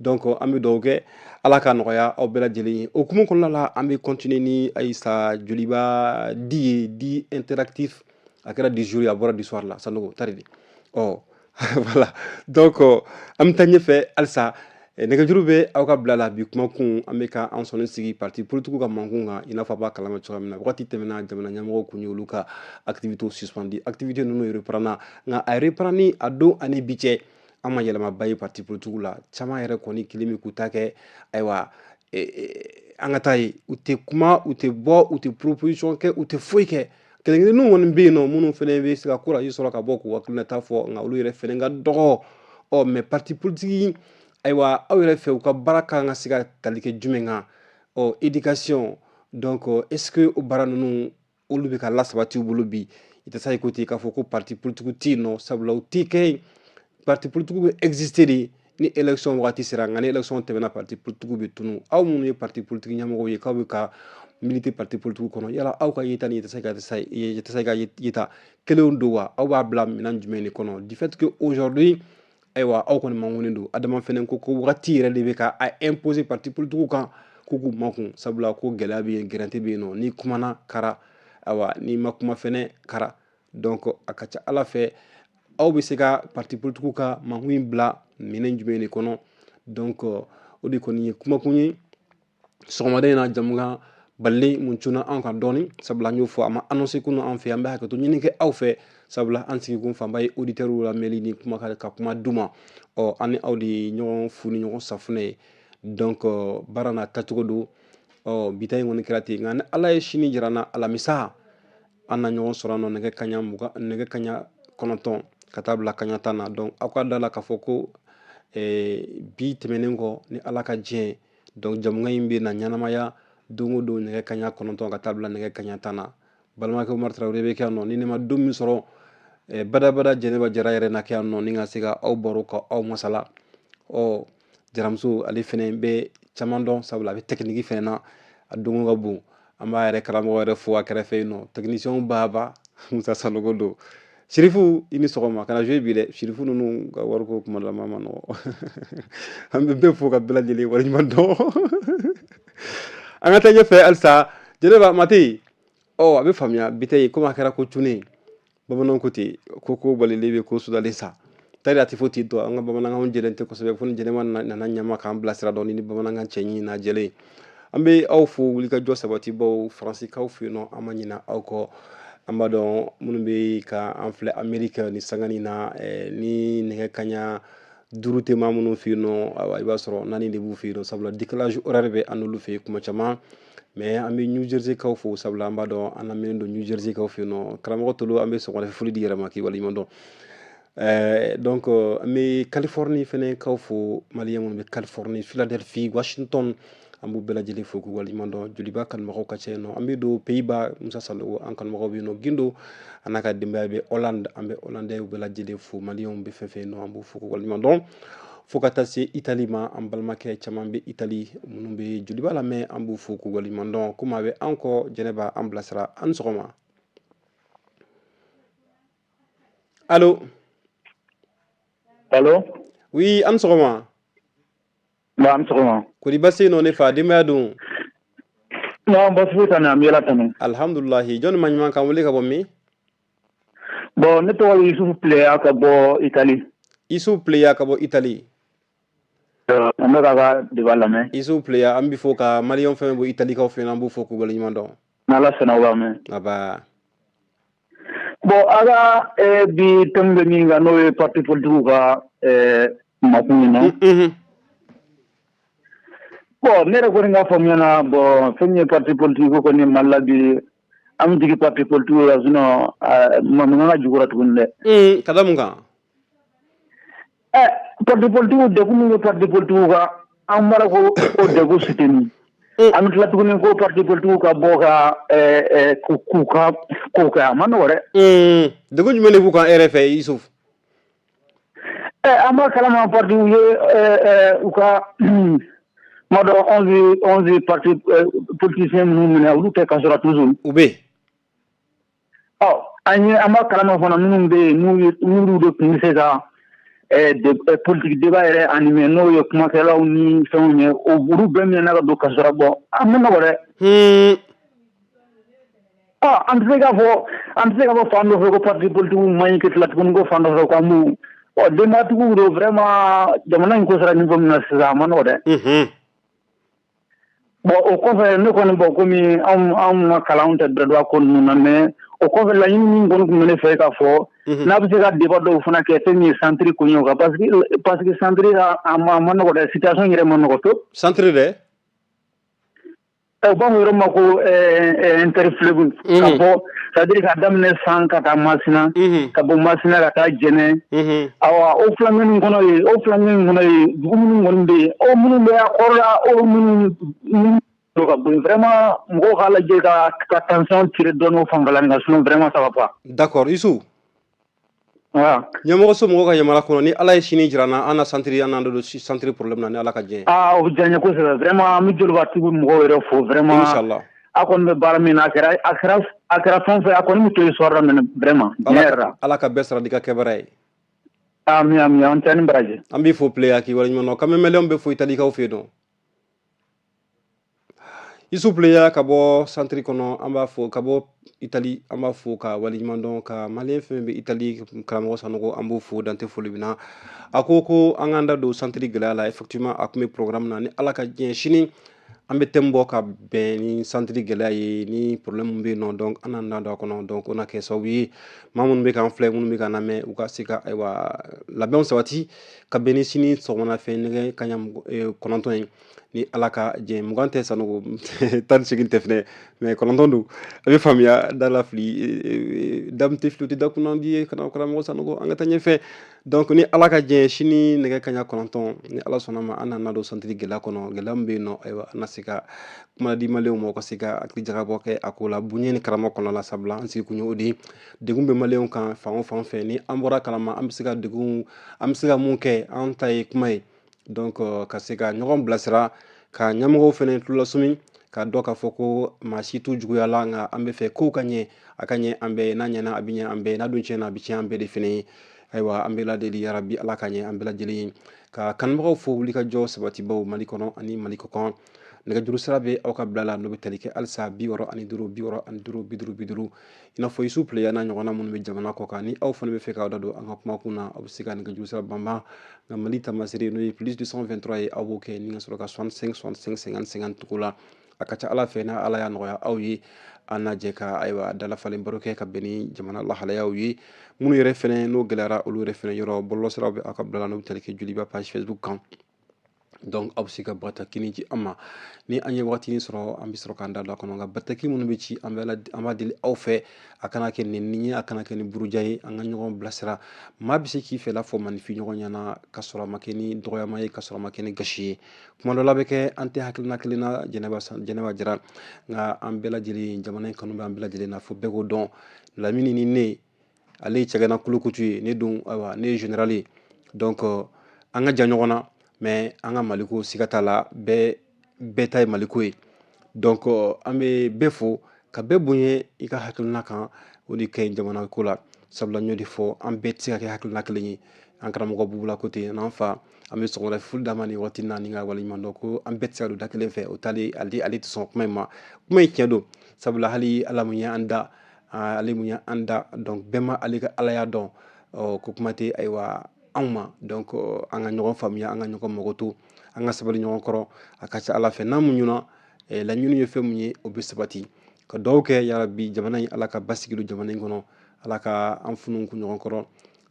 Donc an bɛ dugawu kɛ, Ala ka nɔgɔya aw bɛɛ lajɛlen ye. O hukumu kɔnɔna la, an bɛ continuer ni Ayisa Joliba di ye, di interactif. A kɛra du jour ye, a bɔra du soir la. Sanogo tari de ɔ. Voilà, donc an bɛ taa ɲɛfɛ halisa. Nɛgɛjuru bɛ aw ka bila la. Bi kumakun, an bɛ ka an sɔnni sigi parti politique ka mankun kan. I n'a fɔ a b'a kalama cogoya min na, wagati tɛmɛna, jamana ɲɛmɔgɔw kun ye olu ka activité suspendu. Activité ninnu reprend, nka a reprend ni a don ani bi cɛ, an ma yɛlɛmaba ye parti politique la. Caman yɛrɛ kɔni kelen bɛ k'u ta kɛ. Ayiwa, an ka taa ye, u tɛ kuma, u tɛ bɔ, u tɛ proposition kɛ, u tɛ foyi kɛ. Kelen kelenninw kɔni bɛ yen nɔ, minnu fana bɛ se ka courage sɔrɔ ka bɔ k'u hakilinata fɔ, nka olu yɛrɛ fana ka dɔgɔ. Ɔ, mais parti politique Ayiwa, aw yɛrɛ fɛ, u ka baara kan ka se ka tali kɛ jumɛn kan? Ɔ, éducation, donc est ce que o baara ninnu, olu bɛ ka lasabati u bolo bi? Yatasa ko ten k'a fɔ ko parti politique tɛ yen nɔ, sabula u tɛ kɛ yen. Parti politique bɛ exister de ni élection wagati sera, nka ni élection tɛmɛna, parti politique bɛ tunu. Aw minnu ye parti politique ɲɛmɔgɔw ye, k'aw bɛ ka militer parti politique kɔnɔ, yala aw ka yeta ni Yatasa ka yeta kelenw don wa? Aw b'a bila minɛn jumɛn de kɔnɔ, du fait que aujourd'hui, ayiwa, aw kɔni mankunnen don? Adama fɛnɛ ko ko wagati yɛrɛ de bɛ ka a imposer parti politique kan k'u k'u makun, sabula ko gɛlɛya bɛ yen, gɛrɛntɛ bɛ yen nɔ. N'i kumana, kara. Ayiwa, n'i ma kuma fɛnɛ, kara. Donc a ka ca ala fɛ, aw bɛ se ka parti politique ka makun in bila minɛn jumɛn de kɔnɔ? Donc o de kɔni ye kumakun ye sɔgɔmada in na. Jamukan balilen mun cunna an kan dɔɔni, sabula an y'o fɔ, a ma annoncé kunu an fɛ. An bɛ hakɛto ɲini kɛ aw fɛ, sabula an sigikun fanba ye auditeurs lamɛnli ni kuma ka kuma d'u ma. Ɔ, an ni aw de ye ɲɔgɔn fu ni ɲɔgɔn safunɛ ye. Donc baara n'a tacogo don. Ɔ, bi ta in kɔni kɛra ten, nka ni Ala ye sini jira n na, alamisa, an na ɲɔgɔn sɔrɔ nɔ nɛgɛ kanɲɛ 20, nɛgɛ kanɲɛ 9 ka taa bila kanɲɛ 10 na. Donc aw ka da la k'a fɔ ko bi tɛmɛnen kɔ, ni Ala ka diɲɛ, donc jamukan in bɛ na ɲɛnamaya don o don, nɛgɛ kanɲɛ 9 ka taa bila nɛgɛ kanɲɛ 10 na. Balimakɛ Umaru Tarawele bɛ kɛ yan nɔ. Ni ne ma don min sɔrɔ, badabada, Jɛnɛba Jara yɛrɛ na kɛ yan nɔ ni ka se ka aw baro, ka aw masala. Ɔ, jaramuso, ale fɛnɛ bɛ caman dɔn, sabula a bɛ technique fɛnɛ na, a donko ka bon. An b'a yɛrɛ karamɔgɔ yɛrɛ fo a kɛrɛfɛ yen nɔ, technicien baba Musa Sanogo don. Sirifu, i ni sɔgɔma. Kana jouer bi dɛ. Sirifu ninnu ka wariko kuma dɔ la ma nɔgɔ. An bɛ bɛɛ fo ka bɛɛ lajɛlen waleɲuman dɔn. An ka taa ɲɛfɛ halisa. Jɛnɛba Mate, ɔ, a bɛ faamuya bi tɛ ye komi a kɛra ko cunnen. Bamananw ko ten ko ko balilen bɛ ko sudalen sa tari, a tɛ fɔ ten tɔ. An ka bamanankanw jɛlen tɛ kosɛbɛ, fo ni Jɛnɛba nana ɲama k'an bilasira dɔɔni ni bamanankan cɛɲi n'a jɛlen. An bɛ aw fo, wulikajɔ sabatibaw Faransikaw fɛ yen nɔ, an ma ɲinɛ aw kɔ. An b'a dɔn minnu bɛ ka an filɛ Ameriki ni sangani na, ni nɛgɛ kanɲɛ 5 tɛ maa minnu fɛ yen nɔ, ayiwa, i b'a sɔrɔ 4 de b'u fɛ yen nɔ, sabula décalage horaire bɛ an n'olu fɛ yen kuma caman. Mais an bɛ New Jersey kaw fo, sabula an b'a dɔn an lamɛnnen don New Jersey kaw fɛ yen nɔ. Karamɔgɔ Tolo, an bɛ sɔgɔmada foli di yɛrɛ ma k'i waleɲuman dɔn. Donc an bɛ Californie fɛnɛ kaw fo, maliyɛn minnu bɛ Californie, Philadelphie, Washington, an b'u bɛɛ lajɛlen fo k'u waleɲuman dɔn. Joliba kanubagaw ka ca yen nɔ. An bɛ don Pays-Bas, Musa Sanogo, an kanubagaw bɛ yen nɔ. Gindo a n'a ka denbaya bɛ Hollande, an bɛ Hollandais bɛɛ lajɛlen fo. Maliyɛnw bɛ fɛn fɛn yen nɔ, an b'u fo k'u waleɲuman dɔn. Fo ka taa se Itali ma, an balimakɛ caman bɛ Itali minnu bɛ Joliba lamɛn, an b'u fo k'u waleɲuman dɔn. Komi a bɛ an kɔ, Jɛnɛba, an bilasira. An sɔgɔma. Allo? Allo? Oui, an sɔgɔma. Ba, an sɔgɔma. Kori baasi nɔ ne fa? Denbaya dun? Non, basi foyi t'an na, an bɛ Ala tanu. Alhamdulilahi. Jɔnni ma ɲuman k'an wele ka bɔ min? Bon, ne tɔgɔ ye Yusufu Pleya ka bɔ Itali. Yusufu Pleya ka bɔ Itali. An bɛ k'a ka débat lamɛn. Yusufu Pleya, an bɛ fo ka maliyɛn fɛn bɔ Italikaw fɛ, an b'u fo k'u waleɲuman dɔn. N'Ala sɔnna, o b'a mɛn. Aba. Bon, a ka bi thème bɛ min kan, n'o ye parti politique ka makun ye nɔ. Bon, ne yɛrɛ kɔni ka faamuya na, bon, fɛn min ye parti politique ko kɔni Mali la bi, an bɛ jigin parti politique la, sinon mankan ka jugura tuguni dɛ. Ka da mun kan? Ɛ, parti politique, degun min bɛ parti politique kan, an bɔra ko o degun soutenir. An bɛ tila tuguni ko parti politique ka bɔ ka k'u ka kow kɛ, a ma nɔgɔ dɛ. Degun jumɛn de b'u kan e yɛrɛ fɛ, Yusuf? Ɛ, an b'a kalama, parti u ye u ka ma dɔn 11 parti politicien minnu minɛ, olu tɛ kaso la toujours. U bɛ. Ɔ, an ye, an b'a kalama fana, minnu bɛ yen, n'u ye, n'olu de tun bɛ se ka politique débat yɛrɛ animer, n'o ye kumakɛlaw ni fɛnw ye, olu bɛɛ minɛna ka don kaso la. Bɔn, a ma nɔgɔ dɛ. Ɔ, an tɛ se k'a fɔ fan dɔ fɛ ko parti politique man ɲi, ka tila tuguni ko fan dɔ fɛ k'an b'u, ɔ, denbatigiw don. Vraiment, jamana in ko sera niveau min na sisan, a ma nɔgɔ dɛ. Bon, o kɔfɛ, ne kɔni, bɔn, komi anw ka kalanw tɛ droit ko ninnu na, mais o kɔfɛ, laɲini min kɔni tun bɛ ne fɛ k'a fɔ, n'a bɛ se ka débat dɔw fana kɛ fɛn min ye centre ko ɲɛ kan, parce que centre a ma nɔgɔ dɛ, situation yɛrɛ ma nɔgɔ trop. Centre dɛ? U b'a fɔ yɔrɔ ma ko interfleuve, ka bɔ, c'est à dire ka daminɛ San ka taa Masina, ka bɔ Masina ka taa Jɛnɛ. Awa, o fulankɛ kɔnɔ yen, o fulankɛ kɔnɔ yen, dugu minnu kɔni bɛ yen, o minnu bɛ a kɔrɔ la, o minnu ka bɔ yen, vraiment mɔgɔw k'a lajɛ ka tension tirer dɔɔnin o fanfɛla nin kan, sinon vraiment ça va pas. D'accord, Isu. Voilà. Ɲɛmɔgɔso mɔgɔw ka yamaruya kɔnɔ, ni Ala ye sini jira n na, an na centre, an n'an don centre problème na, ni Ala ka diɲɛ. Aa, o bɛ diya n ye kosɛbɛ vraiment. An bɛ Joliba TV mɔgɔw yɛrɛ fo vraiment. Inchallah. A kɔni bɛ baara min na, a kɛra fɛn o fɛn, a kɔni bɛ to histoire la minɛ vraiment, tiɲɛ yɛrɛ la. Ala ka bɛɛ sara n'i ka kɛbaara ye. Ami, ami, an tɛ ni baraji. An b'i fo Pleya, k'i waleɲuman dɔn. K'an bɛ maliyɛnw bɛ fo Italikaw fɛ yen nɔ. Isu Pleya ka bɔ centre kɔnɔ, an b'a fo ka bɔ Itali, an b'a fo ka waleɲuman dɔn, ka maliyɛn fɛn bɛ Itali, karamɔgɔ Sanogo, an b'o fo dante foli min na. A ko ko an k'an da don centre gɛlɛya la. Effectivement, a tun bɛ programme na. Ni Ala ka diɲɛ, sini an bɛ thème bɔ ka bɛn ni centre gɛlɛya ye, ni problème bɛ yen nɔ. Donc an n'an da don a kɔnɔ. Donc o na kɛ sababu ye, maa minnu bɛ k'an filɛ, minnu bɛ k'an lamɛn, u ka se ka, ayiwa, labɛnw sabati ka bɛn ni sini sɔgɔmada fɛ nɛgɛ kanɲɛ 9 ye, ni Ala ka diɲɛ. 20 tɛ, Sanogo, 18 tɛ fɛnɛ, mais 9 don. A bɛ faamuya da la, fili damu tɛ fili, o tɛ da kunnandi ye. Karamɔgɔ Sanogo, an ka taa ɲɛfɛ. Donc ni Ala ka diɲɛ, sini nɛgɛ kanɲɛ 9, ni Ala sɔnna ma, an nana don centre gɛlɛya kɔnɔ. Gɛlɛya min bɛ yen nɔ, ayiwa, an na se ka kuma di maliyɛnw ma, u ka se ka hakili jagabɔ kɛ a ko la bonya ni karama kɔnɔ la. Sabula an sigi kun ye o de ye. Degun bɛ maliyɛnw kan fan o fan fɛ, ni an bɔra kalama, an bɛ se ka degun, an bɛ se ka mun kɛ? An ta ye kuma ye. Donc ka se ka ɲɔgɔn bilasira, ka ɲɛmɔgɔw fɛnɛ tulolasumi, k'a dɔn k'a fɔ ko maa si t'u juguya la, nka an bɛ fɛ kow ka ɲɛ, a ka ɲɛ an bɛɛ ye. N'a ɲɛna, a bɛ ɲɛ an bɛɛ ye, n'a dun tiɲɛna, a bɛ tiɲɛ an bɛɛ de fɛnɛ ye. Ayiwa, an bɛ ladeli, yarabi Ala ka ɲɛ an bɛɛ lajɛlen ye. Ka kanubagaw fo, wulikajɔ sabatibaw Mali kɔnɔ ani Mali kɔkan. Nɛgɛjuru sira bɛ aw ka bila la, n'o bɛ tali kɛ halisa 65 65 50 50. I n'a fɔ Isu Pleya n'a ɲɔgɔnna minnu bɛ jamana kɔ kan, ni aw fana bɛ fɛ k'aw da don an ka kumakun na, aw bɛ se ka nɛgɛjuru sira banban, nka Mali taamasere n'o ye +223 ye, aw b'o kɛ ni ka sɔrɔ ka 65 65 50 50 tugu la. A ka ca Ala fɛ, n'a Ala y'a nɔgɔya aw ye, an n'a jɛ ka, ayiwa, dalafalen baro kɛ ka bɛn ni jamana lahalayaw ye. Minnu yɛrɛ fɛnɛ n'o gɛlɛyara, olu yɛrɛ fɛnɛ yɔrɔ bɔlɔlɔsiraw bɛ aw ka bila la, n'o bɛ tali kɛ Joliba page Facebook kan. Donc aw bɛ se ka bataki ci an ma. Ni an ye wagatinin sɔrɔ, an bɛ sɔrɔ k'an da don a kɔnɔ. Nka bataki minnu bɛ ci, an b'a deli aw fɛ, a kana kɛ nɛni ye, a kana kɛ ni buruja ye. An ka ɲɔgɔn bilasira. Maa bɛ se k'i fɛla fɔ maninfin ɲɔgɔn ɲɛna, ka sɔrɔ a ma kɛ ni dɔgɔyama ye, ka sɔrɔ a ma kɛ ni gasi ye. Kuma dɔ la bɛ kɛ, an tɛ hakilina kelen na, Jɛnɛba, Jɛnɛba Jara, nka an bɛɛ lajɛlen, jamana in kanu bɛ an bɛɛ lajɛlen na, fo bɛɛ k'o dɔn. Lamini ni ne, ale ye cɛgana kulukutu ye, ne dun, ayiwa, ne ye général ye. Donc an ka jan ɲɔgɔn na, mais an ka Maliko, siga t'a la, bɛɛ bɛɛ ta ye Maliko ye. Donc an bɛ bɛɛ fo ka bɛɛ bonya i ka hakilina kan. O de ka ɲi jamana ko la. Sabula n y'o de fɔ, an bɛɛ tɛ se ka kɛ hakilina kelen ye. An karamɔgɔ Bubula ko ten, n'an fa, an bɛ sɔgɔmada foli d'a ma nin waati na, ni ka waleɲuman dɔn ko an bɛɛ tɛ se ka don da kelen fɛ. O t'ale, ale tɛ sɔn kuma in ma. Kuma in tiɲɛ don, sabula hali Ala mun ye an da, ale mun ye an da, donc bɛɛ ma ale ka Alaya dɔn ko kuma tɛ, ayiwa, anw ma. Donc an ka ɲɔgɔn faamuya, an ka ɲɔgɔn mago to, an ka sabali ɲɔgɔn kɔrɔ. A ka ca Ala fɛ, n'an muɲuna, laɲini ye fɛn mun ye, o bɛ sabati. Ka dugawu kɛ, yarabi, jamana in, Ala ka basigi don jamana in kɔnɔ, Ala ka an funu kun ɲɔgɔn kɔrɔ,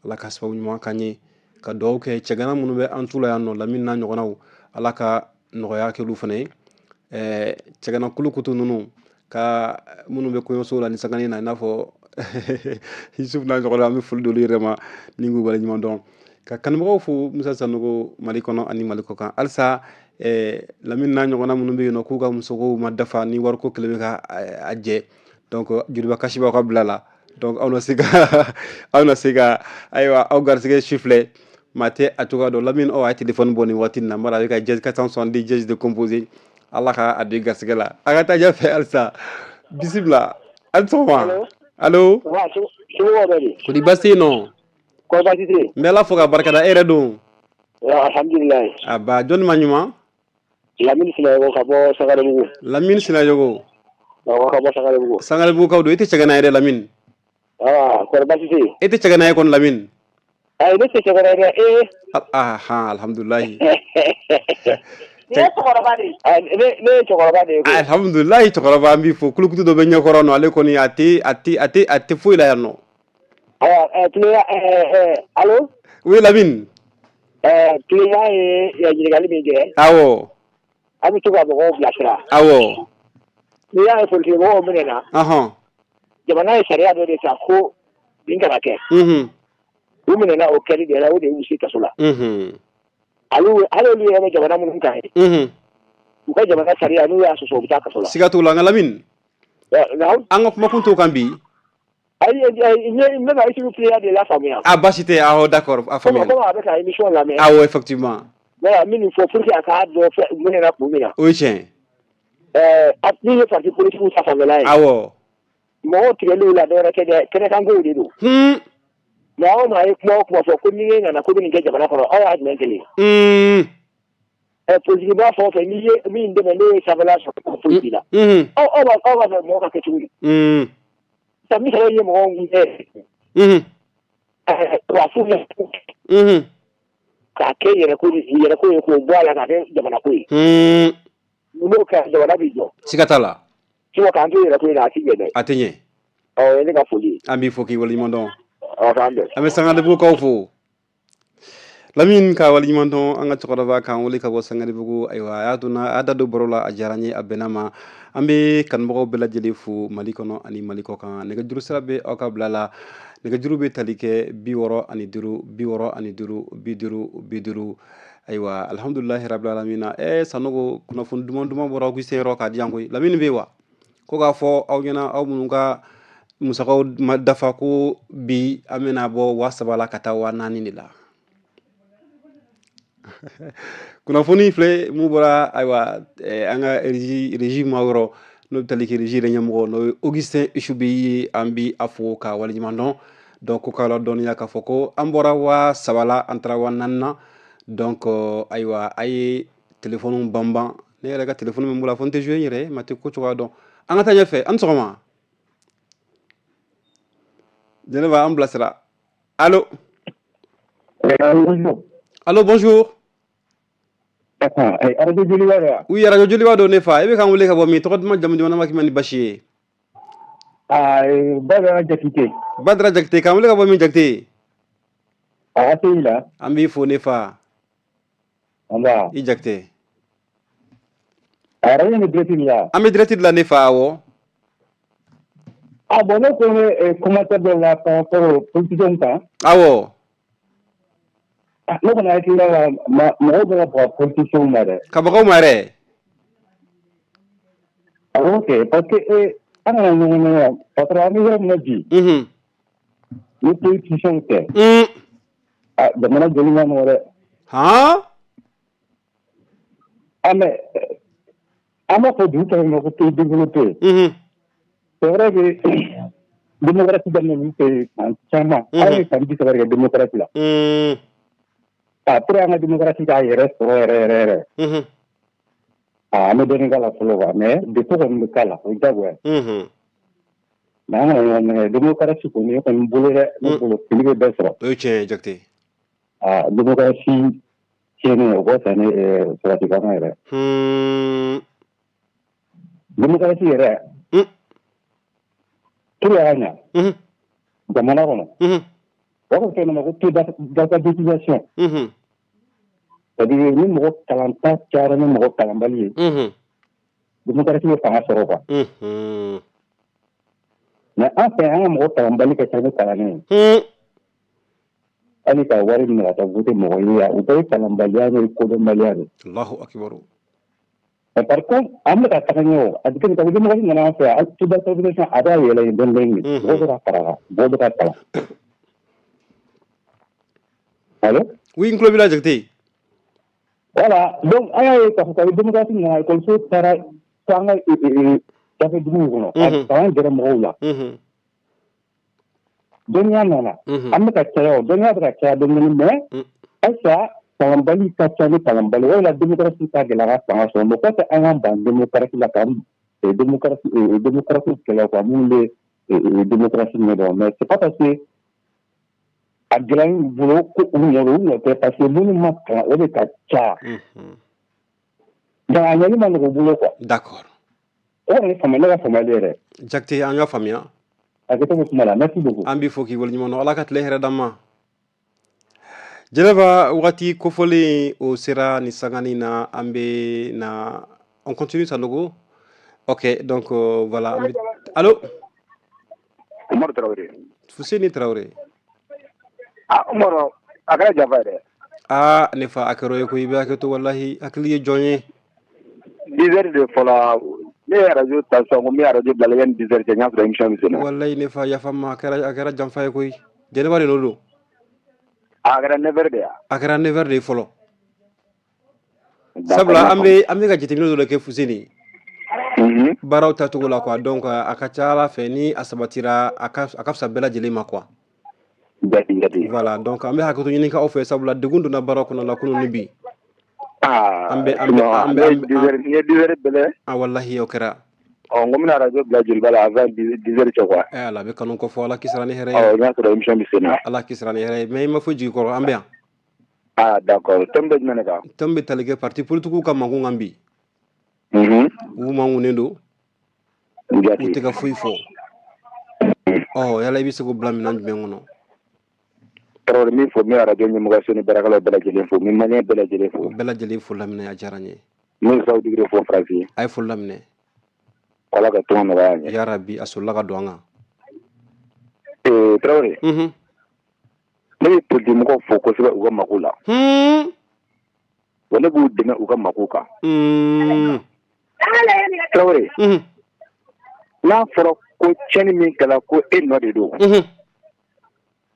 Ala ka sababu ɲuman k'an ye. Ka dugawu kɛ cɛgana minnu bɛ an tu la yan nɔ, Lamini n'a ɲɔgɔnnaw, Ala ka nɔgɔya kɛ olu fana ye. Cɛgana kulukutu ninnu ka minnu bɛ kɔɲɔso la ni sanganin na, i n'a fɔ Yusuf n'a ɲɔgɔnna, an bɛ foli d'olu yɛrɛ ma ni k'u waleɲuman dɔn. Ka kanubagaw fo, Musa Sanogo, Mali kɔnɔ ani Mali kɔ kan. Halisa Lamini n'a ɲɔgɔnna minnu bɛ yen nɔ, k'u ka musokow ma dafa ni wariko kɛlen bɛ ka a jɛ, donc Joliba kasi b'aw ka bila la. Donc aw na se ka, ayiwa, aw garisɛgɛ su filɛ, maa tɛ a cogoya dɔn. Lamini, a ye téléphone bɔ nin waati in na, n b'a dɔn a bɛ ka dièse 470 dièse de composer. Ala ka a don i garisɛgɛ la. A ka taa ɲɛfɛ halisa. Bisimila, a ni sɔgɔma. Allo? Ko di, baasi tɛ yen nɔ? Kɔri baasi tɛ yen? N bɛ Ala fo ka barika da. E yɛrɛ dun? Alhamdulilayi. Aba, jɔnni ma ɲuman? Lamini Sinayogo ka bɔ Sangarebugu. Lamini Sinayogo. Awɔ, ka bɔ Sangarebugu. Sangarebugukaw don. E tɛ cɛgana ye dɛ, Lamini. Aa, kɔri baasi tɛ yen? E tɛ cɛgana ye kɔni, Lamini? Ayi, ne tɛ cɛgana ye dɛ, ee. Ah, alhamdulilayi. Ne ye cɛkɔrɔba de ye. Ne ye cɛkɔrɔba de ye koyi. Alhamdulilayi, cɛkɔrɔba, an b'i fo. Kulukutu dɔ bɛ ɲɛkɔrɔ nɔ, ale kɔni a tɛ foyi la yan nɔ. Ayiwa, tile, allo? Oui, Lamini. Tileya ye ɲininkali min kɛ. Awɔ. An bɛ to ka mɔgɔw bilasira. Awɔ. N'i y'a ye politique mɔgɔw minɛna, jamana ye sariya dɔ de ta ko nin kana kɛ. U minɛna o kɛli de la, o de y'u se kaso la. Hali olu yɛrɛ bɛ jamana minnu kan ye, u ka jamana sariya, n'u y'a sɔsɔ, u bɛ taa kaso la. Siga t'o la. Nka Lamini, an ka kumakun t'o kan bi. Ayi, n bɛ ka Isufu Pileya de lafaamuya. A baasi tɛ, awɔ, d'accord, a faamuya. Komi a bɛ ka émission lamɛn. Awɔ, effectivement. Voilà, n bɛ nin fɔ pour que a k'a dɔn fɛn minɛna kun min na. O ye tiɲɛ. Min ye parti politique ta fanfɛla ye. Mɔgɔw tigɛliw la, dɔwɛrɛ tɛ dɛ, kɛnɛkankow de don. Maa o maa ye kuma o kuma fɔ ko ni ne nana ko bɛ nin kɛ jamana kɔnɔ, aw y'a jumɛn kelen ye? Politique b'a fɔ o fɛ, n'i ye min dɛmɛ, n'o ye sanfɛla sɔrɔ, ko foyi t'i la. Aw b'a fɛ mɔgɔ ka kɛ cogo di? San 30 ye mɔgɔw kun kɛ. Wa k'a kɛ yɛrɛko ye, k'o bɔ a la k'a kɛ jamana ko ye. N'o kɛra, jamana bɛ jɔ. Siga t'a la. Sinon k'an to yɛrɛko in na, a ti ɲɛ dɛ. A tɛ ɲɛ. Ɔ, o ye ne ka foli ye. An b'i fo k'i waleɲuman dɔn. Ɔ, k'an bɛn. An bɛ Sangarebugukaw fo. Lamini ka waleɲuman dɔn an ka cɛkɔrɔba k'an wele ka bɔ Sangarebugu. Ayiwa, a y'a donna, a y'a da don baro la, a diyara n ye, a bɛnna ma. An bɛ kanubagaw bɛɛ lajɛlen fo Mali kɔnɔ ani Mali kɔ kan. Nɛgɛjuru sira bɛ aw ka bila la. Nɛgɛjuru bɛ tali kɛ 65 65 50 50. Ayiwa, alhamdulilahi rabil alamina. Sanogo, kunnafoni duman duman bɔra Augustin yɔrɔ k'a di yan koyi. Lamini bɛ yen wa? Ko k'a fɔ aw ɲɛna, aw minnu ka musakaw ma dafa, ko bi an bɛna bɔ 3000 la ka taa 4000 de la. Kunnafoni filɛ mun bɔra, ayiwa, an ka régie maa yɔrɔ, n'o bɛ tali kɛ régie yɛrɛ ɲɛmɔgɔ, n'o ye Augustin Isubi ye. An bi a fo k'a waleɲuman dɔn. Donc ko k'a ladɔnniya k'a fɔ ko an bɔra 3000 la, an taara 4000 na. Donc ayiwa, a ye telefɔniw banban. Ne yɛrɛ ka telefɔni min bolo, a fɔ n tɛ jouer n yɛrɛ ye, ma tɛ ko cogoya dɔn. An ka taa ɲɛfɛ. An sɔgɔma, Jɛnɛba, an bilasira. Allo? Bonjour. Allo, bonjour. Radio Joliba de wa? Oui, Radio Joliba don, ne fa. I bɛ k'an wele ka bɔ min? Tɔgɔ duman, jamu duman, n'a ma k'i ma ni basi ye? Badara Jakite. Badara Jakite, k'an wele ka bɔ min, Jakite? A ACI la. An b'i fo, ne fa. Nba. I Jakite. A radio bɛ direct la. An bɛ direct la, ne fa, awɔ. Ah bon, ne ko ne commentaire dɔ la par rapport au politicien kan. Ne kɔni hakili la, mɔgɔw bɛ ka baga politiciens ma dɛ. Ka baga u ma yɛrɛ. Ok, parce que an kana ɲɔgɔn nɛgɛ, patron, an bɛ yɔrɔ min na bi. Ni politiciens tɛ. Ah, jamana joli ma nɔgɔ dɛ. Han? Ah mais an b'a fɔ dugu caman ma ko pays développé. C'est vrai que démocratie daminɛ olu fɛ yen san caman. An ye san 30 de kɛ démocratie la. Après, an ka démocratie k'a yɛrɛ sɔrɔ yɛrɛ yɛrɛ yɛrɛ. Ah, an bɛ dɔɔnin k'a la fɔlɔ quoi, mais défaut kɔni bɛ k'a la, o ye diyagoya ye. Mais an kana ɲɔgɔn nɛgɛ, démocratie kɔni, e kɔni bolo dɛ, ne bolo fili bɛ bɛɛ sɔrɔ. O ye tiɲɛ ye, Jakite. Ah, démocratie tiɲɛnen, o ka fisa ni sɔrɔdasi fanga yɛrɛ. Démocratie yɛrɛ, pour a ka ɲa jamana kɔnɔ, u b'a fɔ fɛn dɔ ma ko taux d'alphabétisation. C'est à dire ni mɔgɔ kalanta cayara ni mɔgɔ kalanbali ye, démocratie bɛ fanga sɔrɔ quoi. Mais an fɛ, an ka mɔgɔ kalanbali ka ca ni kalannen ye. Hali ka wari minɛ ka taa voter mɔgɔ ye yan, o bɛɛ ye kalanbaliya ni kodɔnbaliya de. Allahu akibaru. Mais par contre, an bɛ ka taga ɲɛ o, a bɛ kɛ ka démocratie nana an fɛ yan, taux d'alphabétisation a b'a yɛlɛ yen dɔɔnin dɔɔnin, mɔgɔw bɛ ka fara a kan, mɔgɔw bɛ ka kalan. Allo? Oui, n tulo b'i la, Jakite. Voilà, donc an y'a ye k'a fɔ kabi démocratie nana, école taara fo an ka dafɛ duguw kɔnɔ, ka kalan gɛrɛ mɔgɔw la. Dɔnniya nana, an bɛ ka caya o, dɔnniya bɛ ka caya dɔɔnin dɔɔnin, mais halisa kalanbali ka ca ni kalanbali. O de la démocratie ka gɛlɛn ka fanga sɔrɔ. Mais o kɔfɛ, an k'an ban démocratie la, k'an démocratie kɛlɛ quoi, minnu bɛ démocratie ɲɛdɔn. Mais c'est pas parce que a gɛlɛya u bolo ko u nɔ don, u nɔ tɛ, parce que minnu ma kalan, o de ka ca. Donc a ɲɛli ma nɔgɔ u bolo quoi. D'accord. O kɔni ye faamuya, ne ka faamuyali yɛrɛ. Jakite, an y'a faamuya. Hakɛto bɛ kuma la, merci beaucoup. An b'i fo k'i waleɲuman dɔn. Ala ka tile hɛrɛ d'an ma. Jɛnɛba, wagati kofɔlen o sera ni sangani na, an bɛ na, on continue, Sanogo. Ok, donc voilà. Allo? Umaru Tarawele. Fuseni Tarawele. Ah, Umaru, a kɛra janfa ye dɛ. Aa, ne fa, a kɛra o ye koyi. I bɛ hakɛ to, walahi, hakili ye jɔn ye. 10 heures de fɔla. Ne ye radio ta sisan ko n bɛ radio bila yanni 10 heures cɛ, n y'a sɔrɔ émission bɛ sen na. Walahi, ne fa, yafa n ma. A kɛra janfa ye koyi. Jɛnɛba de nɔ don. A kɛra 9 heures de ya? A kɛra 9 heures de ye fɔlɔ, sabula an bɛ ka jateminɛ dɔ de kɛ, Fuseni, baaraw tacogo la quoi. Donc a ka ca Ala fɛ, ni a sabatira, a ka fisa bɛɛ lajɛlen ma quoi. Jati jati. Voilà, donc an bɛ hakɛto ɲini aw fɛ, sabula degun donna baara kɔnɔ la kunun ni bi. An bɛ an bɛ an bɛ an bɛ n ye 10 heures bɛlɛ. Ah, wallahi, o kɛra. Ɔ, n ko n bɛna radio bila Joliba la avant 10 heures cɛ quoi. Eh Ala, bɛ kanu kɔ fɔ. Ala k'i sara ni hɛrɛ ye. Ɔ, n y'a sɔrɔ émission bɛ sen na. Ala k'i sara ni hɛrɛ ye, mais i ma foyi jigi kɔrɔ, an bɛ yan. Ah, d'accord, thème bɛ jumɛn de kan? Thème bɛ tali kɛ parti politique ka mangun kan bi. U mangunnen don, u tɛ ka foyi fɔ. Ɔ, yala i bɛ se k'o bila minɛn jumɛn kɔnɔ? Tarawele, min fɔ, n bɛ radio ɲɛmɔgɔyaso ni baarakɛlaw bɛɛ lajɛlen fo, n bɛ malien bɛɛ lajɛlen fo. Bɛɛ lajɛlen fo laminɛ, a diyara n ye. N bɛ Sawu Dugure fo Faransi. A ye foli laminɛ. Ala ka tɔn nɔgɔya an ye. Yarabi, a solila ka don an kan. Ee Tarawele. Ne bɛ politique mɔgɔw fo kosɛbɛ u ka mako la. Wa ne b'u dɛmɛ u ka mako kan. Tarawele. N'a fɔra ko tiɲɛni min kɛra, ko e nɔ de don.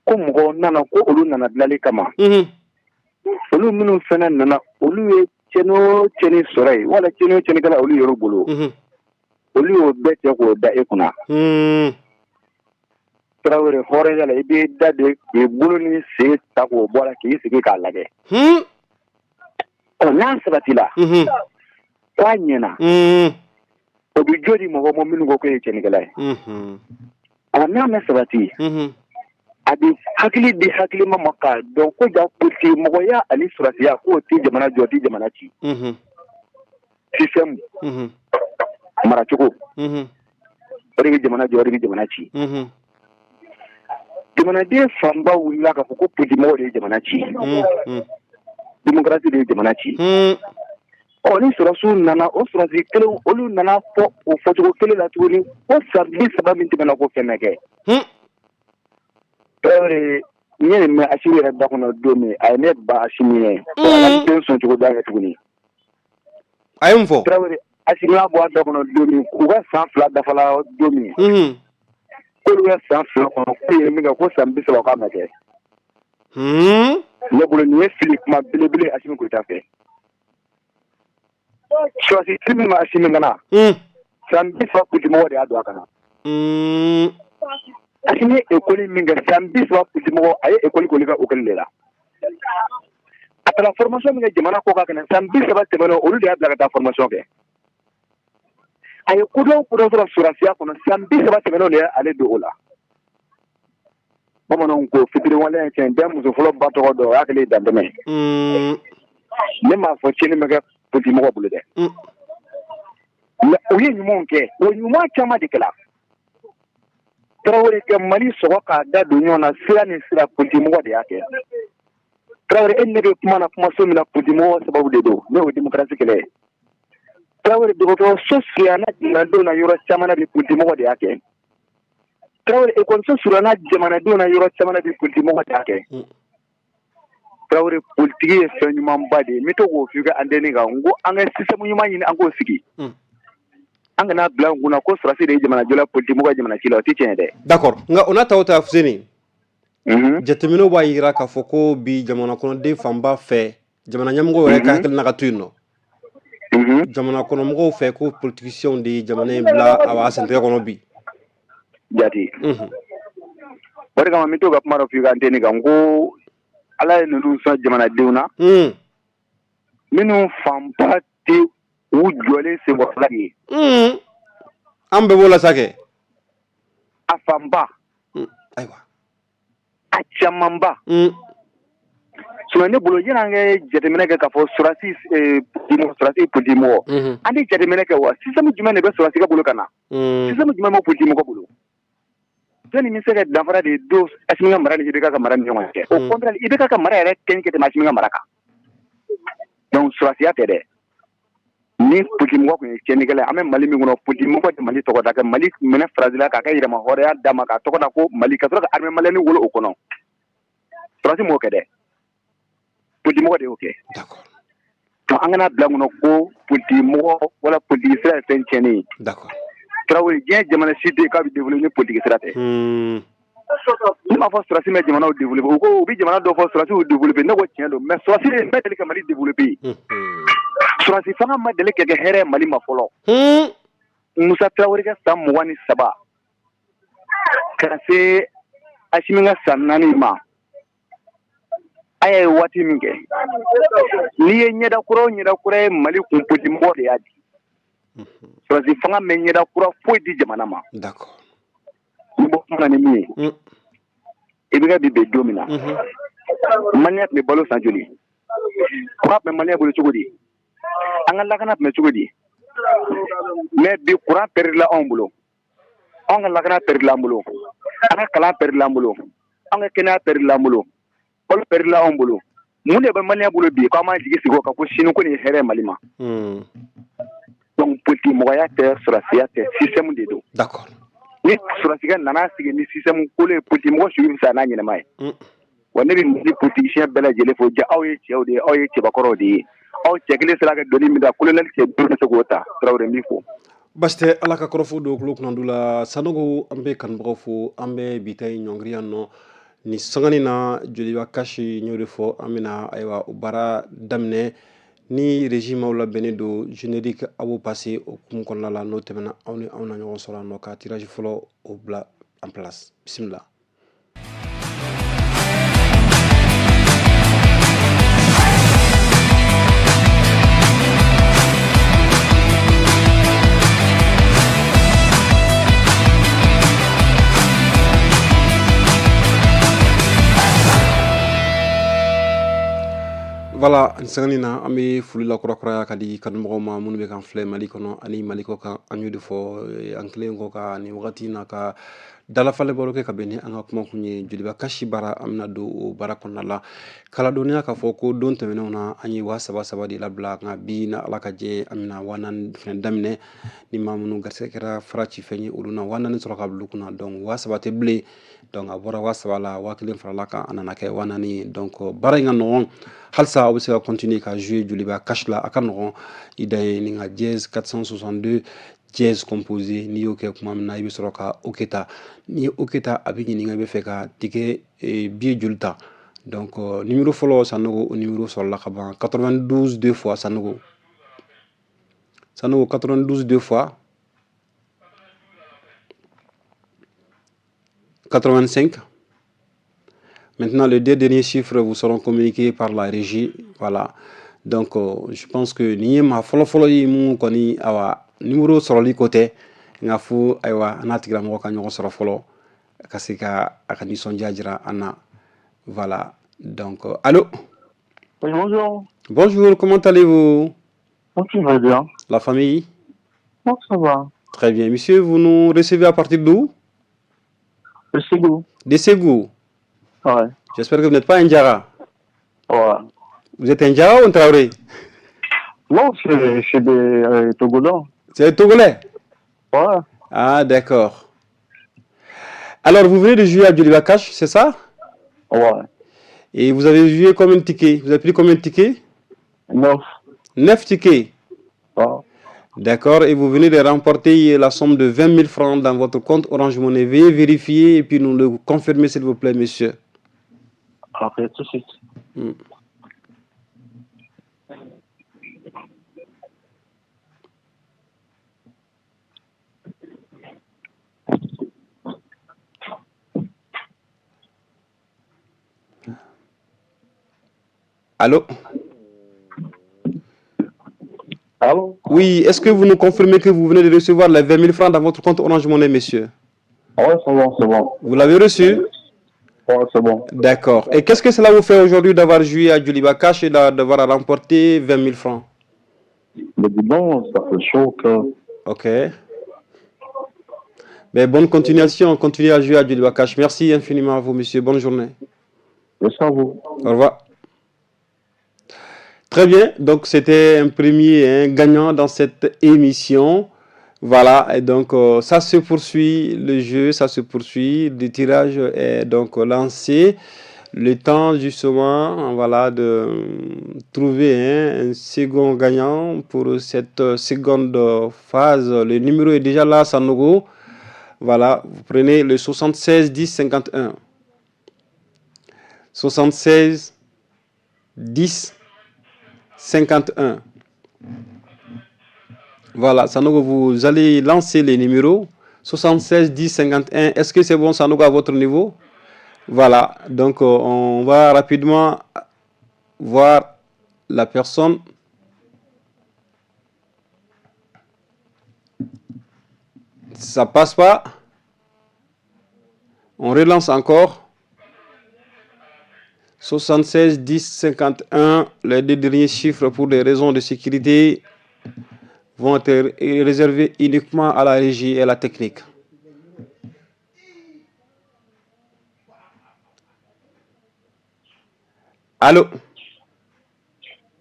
Ko mɔgɔw nana, ko olu nana dilanli kama. Olu minnu fana nana, olu ye tiɲɛni o tiɲɛni sɔrɔ yen, wala tiɲɛni o tiɲɛni kɛla olu yɛrɛ bolo. Olu y'o bɛɛ cɛ k'o da e kunna. Tarawele, hɔrɔnya la, i b'i da de k'i bolo ni sen ta k'o bɔ a la, k'i sigi k'a lajɛ. Ɔ, n'a sabatila k'a ɲɛna, o bɛ jo di mɔgɔ ma minnu ko k'e ye tiɲɛnikɛla ye. Ɔ, n'a ma sabati, a bɛ hakili di hakilima ma k'a dɔn ko ja politique mɔgɔya ani sɔrɔdasiya, k'o tɛ jamana jɔ, tɛ jamana ci. Système maracogo, o de bɛ jamana jɔ, o de bɛ jamana ci. Jamanaden fanba wulila k'a fɔ ko politique mɔgɔw de ye jamana ci, démocratie de ye jamana ci. Ɔ, ni sɔrɔdasiw nana, o sɔrɔdasi kelen, olu nana fɔ o fɔcogo kelen la tuguni ko san 30 min tɛmɛna, ko fɛn ma kɛ. Tarawele, n ye nin mɛn Asimi yɛrɛ da kɔnɔ don min, a ye ne ba Asimi ye, a den sɔn cogo da kɛ tuguni. A ye mun fɔ? Tarawele, Asimi y'a bɔ a da kɔnɔ don min, u ka san 2 dafala don min, k'olu ka san 2 kɔnɔ, k'u ye min kɛ, ko san 30 k'a ma kɛ. Ne bolo, nin ye fili kuma belebele Asimi Goyita fɛ. Sɔrɔdasi min ma Asimi kana san 30, politique mɔgɔ de y'a don a kana. Asimi ye école min kɛ san 30, politique mɔgɔ a ye école k'olu ka école de la. A taara formation min kɛ jamana kɔ kan ka na, san 30 tɛmɛnen, olu de y'a bila ka taa formation kɛ. A ye kodɔn o kodɔn sɔrɔ sɔrɔdasiya kɔnɔ, san 30 tɛmɛnenw de y'ale don o la. Bamananw ko fitiriwaleya ye tiɲɛ, bɛɛ muso fɔlɔ ba tɔgɔ dɔn, o y'a kɛlen dantɛmɛ. Ne m'a fɔ tiɲɛni ma kɛ politique mɔgɔ bolo dɛ, mais u ye ɲumanw kɛ, o ɲuman caman de kɛla. Tarawele, kɛ Mali sɔgɔ k'a da don ɲɔgɔn na sira ni sira, politique mɔgɔ de y'a kɛ. Tarawele, e ne bɛ kuma na kumaso min na, politique mɔgɔ sababu de don, ne y'o démocratie kɛlɛ ye. Tarawele, dɔgɔtɔrɔso surunyana jamanadenw na yɔrɔ caman na bi, politique mɔgɔ de y'a kɛ. Tarawele, ekɔliso surunyana jamanadenw na yɔrɔ caman na bi, politique mɔgɔ de y'a kɛ. Tarawele, politiki ye fɛn ɲumanba de ye. N bɛ to k'o f'i ka antenne kan, n ko an ka système ɲuman ɲini, an k'o sigi. An kana bila n kunna ko sɔrɔdasi de ye jamana jɔla, politique mɔgɔ ye jamana ci la, o tɛ tiɲɛ ye dɛ. D'accord, nka o n'a ta o ta, Fuseni, jateminɛw b'a jira k'a fɔ ko bi jamana kɔnɔden fanba fɛ, jamana ɲɛmɔgɔw yɛrɛ ka hakilina ka to yen nɔ, jamana kɔnɔmɔgɔw fɛ ko politiciens de ye jamana in bila a sentɛgɛ kɔnɔ bi. Jati, o de kama n bɛ to ka kuma dɔ f'i ka antenne kan, n ko Ala ye ninnu sɔn jamanadenw na, minnu fanba tɛ u jɔlen senkɔrɔla ye. An bɛɛ b'o la sa kɛ. A fanba. Ayiwa. A camanba. Sinon ne bolo, yanni an ka jateminɛ kɛ k'a fɔ sɔrɔdasi sɔrɔdasi politique mɔgɔ, an tɛ jateminɛ kɛ wa système jumɛn de bɛ sɔrɔdasi ka bolo ka na, système jumɛn bɛ politique mɔgɔ bolo? Jɔnni bɛ se ka danfara de don Asimi ka mara ni IBK ka mara ni ɲɔgɔn cɛ? Au contraire, IBK ka mara yɛrɛ kɛ ka tɛmɛ Asimi ka mara kan. Donc sɔrɔdasiya tɛ dɛ. Ni politikimɔgɔ tun ye tiɲɛnikɛla ye, an bɛ Mali min kɔnɔ, politikimɔgɔ tɛ Mali tɔgɔ da, ka Mali minɛ Faransi la k'a ka yɛrɛma hɔrɔnya d'a ma, k'a tɔgɔ da ko Mali, ka sɔrɔ ka armée malienne wolo o kɔnɔ. Faransi m'o kɛ dɛ, politikimɔgɔ de y'o kɛ. Donc an kana bila kɔnɔ ko politikimɔgɔ wala politiki sira ye fɛn tiɲɛnen ye. Tarawele, diɲɛ jamana si tɛ yen k'a bɛ développer ni politiki sira tɛ. Ne m'a fɔ sɔrɔdasi ma jamanaw développer, u ko u bɛ jamana dɔ fɔ sɔrɔdasiw développer, ne ko tiɲɛ don, mais sɔrɔdasi de ma deli ka Mali développer. Sɔrɔdasi fanga ma deli ka kɛ hɛrɛ ye Mali ma fɔlɔ. Musa Tarawele ka san 23 ka na se Asimi ka san 4 ma, a y'a ye waati min kɛ, n'i ye ɲɛda kura o ɲɛda kura ye Mali kun, politikimɔgɔ de y'a di. Sɔrɔdasi fanga ma ɲɛda kura foyi di jamana ma. N bɔ kuma na ni min ye, IBK bi bɛn don min na, maliyɛn tun bɛ balo san joli? Kuran tun bɛ maliyɛn bolo cogo di? An ka lakana tun bɛ cogo di? Mais bi kuran pɛrɛdila anw bolo, anw ka lakana pɛrɛdila an bolo, an ka kalan pɛrɛdila an bolo, an ka kɛnɛya pɛrɛdila an bolo, balo pɛrɛdila anw bolo. Mun de bɛ maliyɛn bolo bi k'an b'an jigi sigi o kan ko sini ko nin ye hɛrɛ ye Mali ma? Donc politique mɔgɔya tɛ, sɔrɔdasiya tɛ, système de don. Ni sɔrɔdasikɛ nana sigi ni système kolon ye, politique mɔgɔ su bɛ sa n'a ɲɛnama ye. Wa ne bɛ Mali politicien bɛɛ lajɛlen fo, ja aw ye cɛw de ye, aw ye cɛbakɔrɔw de ye. Aw cɛ kelen sera ka doni min ta, colonel cɛ 5 bɛ se k'o ta. Tarawele, n b'i fo. Basi tɛ, Ala ka kɔrɔfɔ don tulo kunnandu la. Sanogo, an bɛ kanubagaw fo, an bɛ bi ta in ɲɔngiri yan nɔ nin sangani na. Joliba Cash, n y'o de fɔ, an bɛna ayiwa o baara daminɛ ni régie maaw labɛnnen don. Générique a b'o passer o hukumu kɔnɔna la. N'o tɛmɛna, aw ni anw na ɲɔgɔn sɔrɔ yan nɔ ka tirage fɔlɔ o bila en place. Bisimila. Voilà, nin sangani na, an bɛ foli la kurakuraya ka di kanumɔgɔw ma minnu bɛ k'an filɛ Mali kɔnɔ ani Mali kɔ kan. An y'o de fɔ, an kelen kɔ ka nin wagati in na ka dalafalen baro kɛ ka bɛn ni an ka kuma kun ye, Joliba Cash baara. An bɛna don o baara kɔnɔna la kaladɔnniya k'a fɔ ko don tɛmɛnenw na, an ye 3000 3000 de labila, nka bi na Ala ka jɛ, an bɛna 4000 fɛnɛ daminɛ. Ni maa minnu garisɛgɛ kɛra fara ci fɛn ye, olu na 4000 sɔrɔ ka bila u kunna. Donc 3000 tɛ bilen, donc a bɔra 3000 la, 1000 farala kan, a nana kɛ 4000 ye. Donc baara in ka nɔgɔn halisa, aw bɛ se ka continuer ka jouer Joliba Cash la, a ka nɔgɔn. I dan ye ni ka dièse 462 dièse composé. N'i y'o kɛ tuma min na, i bɛ sɔrɔ ka OK ta. N'i ye OK ta, a bɛ ɲininka i bɛ fɛ ka ticket billet joli ta. Donc numéro fɔlɔ, Sanogo, o numéro sɔrɔla ka ban, 92 deux fois. Sanogo, Sanogo, 92 deux fois 85. Maintenant, les deux derniers chiffres vous seront communiqués par la régie. Voilà. Donc, je pense que nin ye maa fɔlɔ-fɔlɔ ye mun kɔni, awa, numéro sɔrɔli ko tɛ, nka fo ayiwa an n'a tigilamɔgɔ ka ɲɔgɔn sɔrɔ fɔlɔ ka se ka a ka nisɔndiya jira an na. Voilà. Donc, allô? Oui, bonjour. Bonjour, comment allez-vous? Oh, tu vas bien. La famille? Oh, ça va. Très bien. Monsieur, vous nous recevez à partir d'où? De Ségou. De Ségou. Ouais. J'espère que vous n'êtes pas un Diarra. Ouais. Vous êtes un Diarra ou un Traoré? Non, c'est des Togolais. C'est un Togolais? Ouais. Ah, d'accord. Alors, vous venez de jouer à Joliba Cash, c'est ça? Ouais. Et vous avez joué combien de tickets? Vous avez pris combien de tickets? 9. 9 tickets. Ouais. D'accord. Et vous venez de remporter la somme de 20 000 francs dans votre compte Orange Money. Veuillez vérifier et puis nous le confirmer, s'il vous plaît, monsieur. Ok, tout de suite. Allô? Allô? Oui, est-ce que vous nous confirmez que vous venez de recevoir les 20 000 francs dans votre compte Orange Money, monsieur? Ouais, c'est bon, c'est bon. Vous l'avez reçu? Ouais, c'est bon. D'accord. Et qu'est-ce que cela vous fait aujourd'hui d'avoir joué à Joliba Cash et d'avoir remporté 20 000 francs? Mais dis donc, ça fait chaud au cœur. Ok. Mais bonne continuation, continuez à jouer à Joliba Cash. Merci infiniment à vous, monsieur. Bonne journée. Merci à vous. Au revoir. Très bien, donc c'était un premier, hein, gagnant dans cette émission. Voilà, et donc ça se poursuit, le jeu, ça se poursuit, le tirage est donc lancé. Le temps justement, voilà, de trouver, hein, un second gagnant pour cette seconde phase. Le numéro est déjà là, Sanogo. Voilà, vous prenez le 76 10 51. 76 10 51. Voilà, Sanogo, vous allez lancer les numéros 76 10 51. Est-ce que c'est bon, Sanogo, à votre niveau? Voilà, donc on va rapidement voir la personne. Ça passe pas. On relance encore. 76 10 51, les deux derniers chiffres pour des raisons de sécurité vont être réservés uniquement à la régie et à la technique. Allô?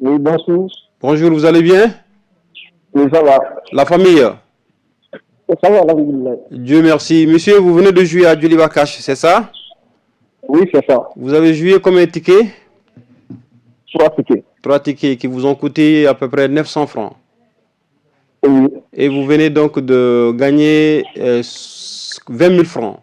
Oui, bonjour. Bonjour, vous allez bien? Oui, ça va. La famille? Ça va, alhamdoulilah. Dieu merci. Monsieur, vous venez de jouer à Djoliba Cash, c'est ça? Oui, c'est ça. Vous avez joué combien de tickets? 3 tickets. 3 tickets qui vous ont coûté à peu près 900 francs. Oui. Et vous venez donc de gagner 20 000 francs.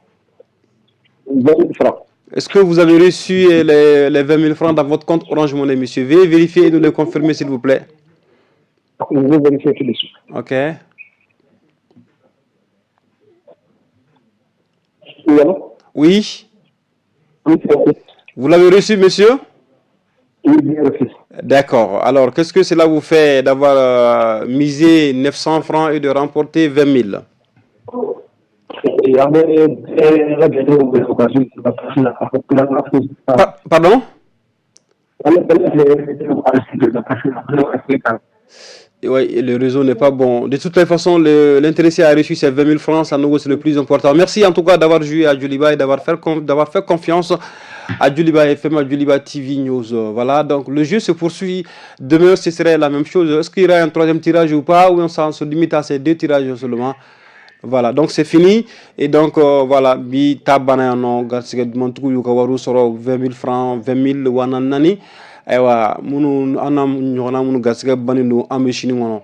20 000 francs. Est-ce que vous avez reçu les 20 000 francs dans votre compte Orange Money, monsieur? Veuillez vérifier et nous le confirmer, s'il vous plaît. Je vais vérifier tout de suite. Ok. Oui, allô? Oui. Oui, c'est vrai. Vous l'avez reçu, monsieur? Oui, bien reçu. D'accord. Alors, qu'est-ce que cela vous fait d'avoir misé 900 francs et de remporter 20 000? Pardon? Oui, le réseau n'est pas bon. De toutes les façons, l'intéressé a reçu ses 20 000 francs, ça nous c'est le plus important. Merci en tout cas d'avoir joué à Djoliba et d'avoir fait confiance à Djoliba FM, à Djoliba TV News. Voilà, donc le jeu se poursuit. Demain, ce serait la même chose. Est-ce qu'il y aura un troisième tirage ou pas? Ou on se limite à ces 2 tirages seulement? Voilà, donc c'est fini. Et donc, voilà, bi tabana no garsige dumantugu yu ka waru sɔrɔ 20 000 francs, 20 000 wana nani. Ayiwa, minnu an n'a ɲɔgɔnna minnu garisɛgɛ bannen don, an bɛ sini kɔnɔ.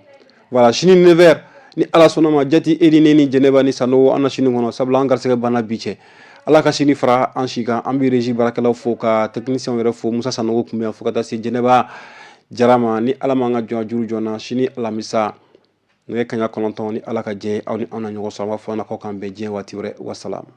Voilà, sini 9 heures ni Ala sɔnna ma, jati e ni ne ni Jɛnɛba ni Sanogo an na sini kɔnɔ, sabula an garisɛgɛ banna bi cɛ. Ala ka sini fara an si kan. An bɛ régie baarakɛlaw fo ka technicien yɛrɛ fo. Musa Sanogo tun bɛ yan fo ka taa se Jɛnɛba Jara ma. Ni Ala m'an ka jɔn juru joona, sini alamisa nɛgɛ kanɲɛ 9 ni Ala ka jɛ, aw ni an na ɲɔgɔn sɔrɔ. An b'a fɔ an na k'aw k'an bɛn diɲɛ waati wɛrɛ. Wasalamu.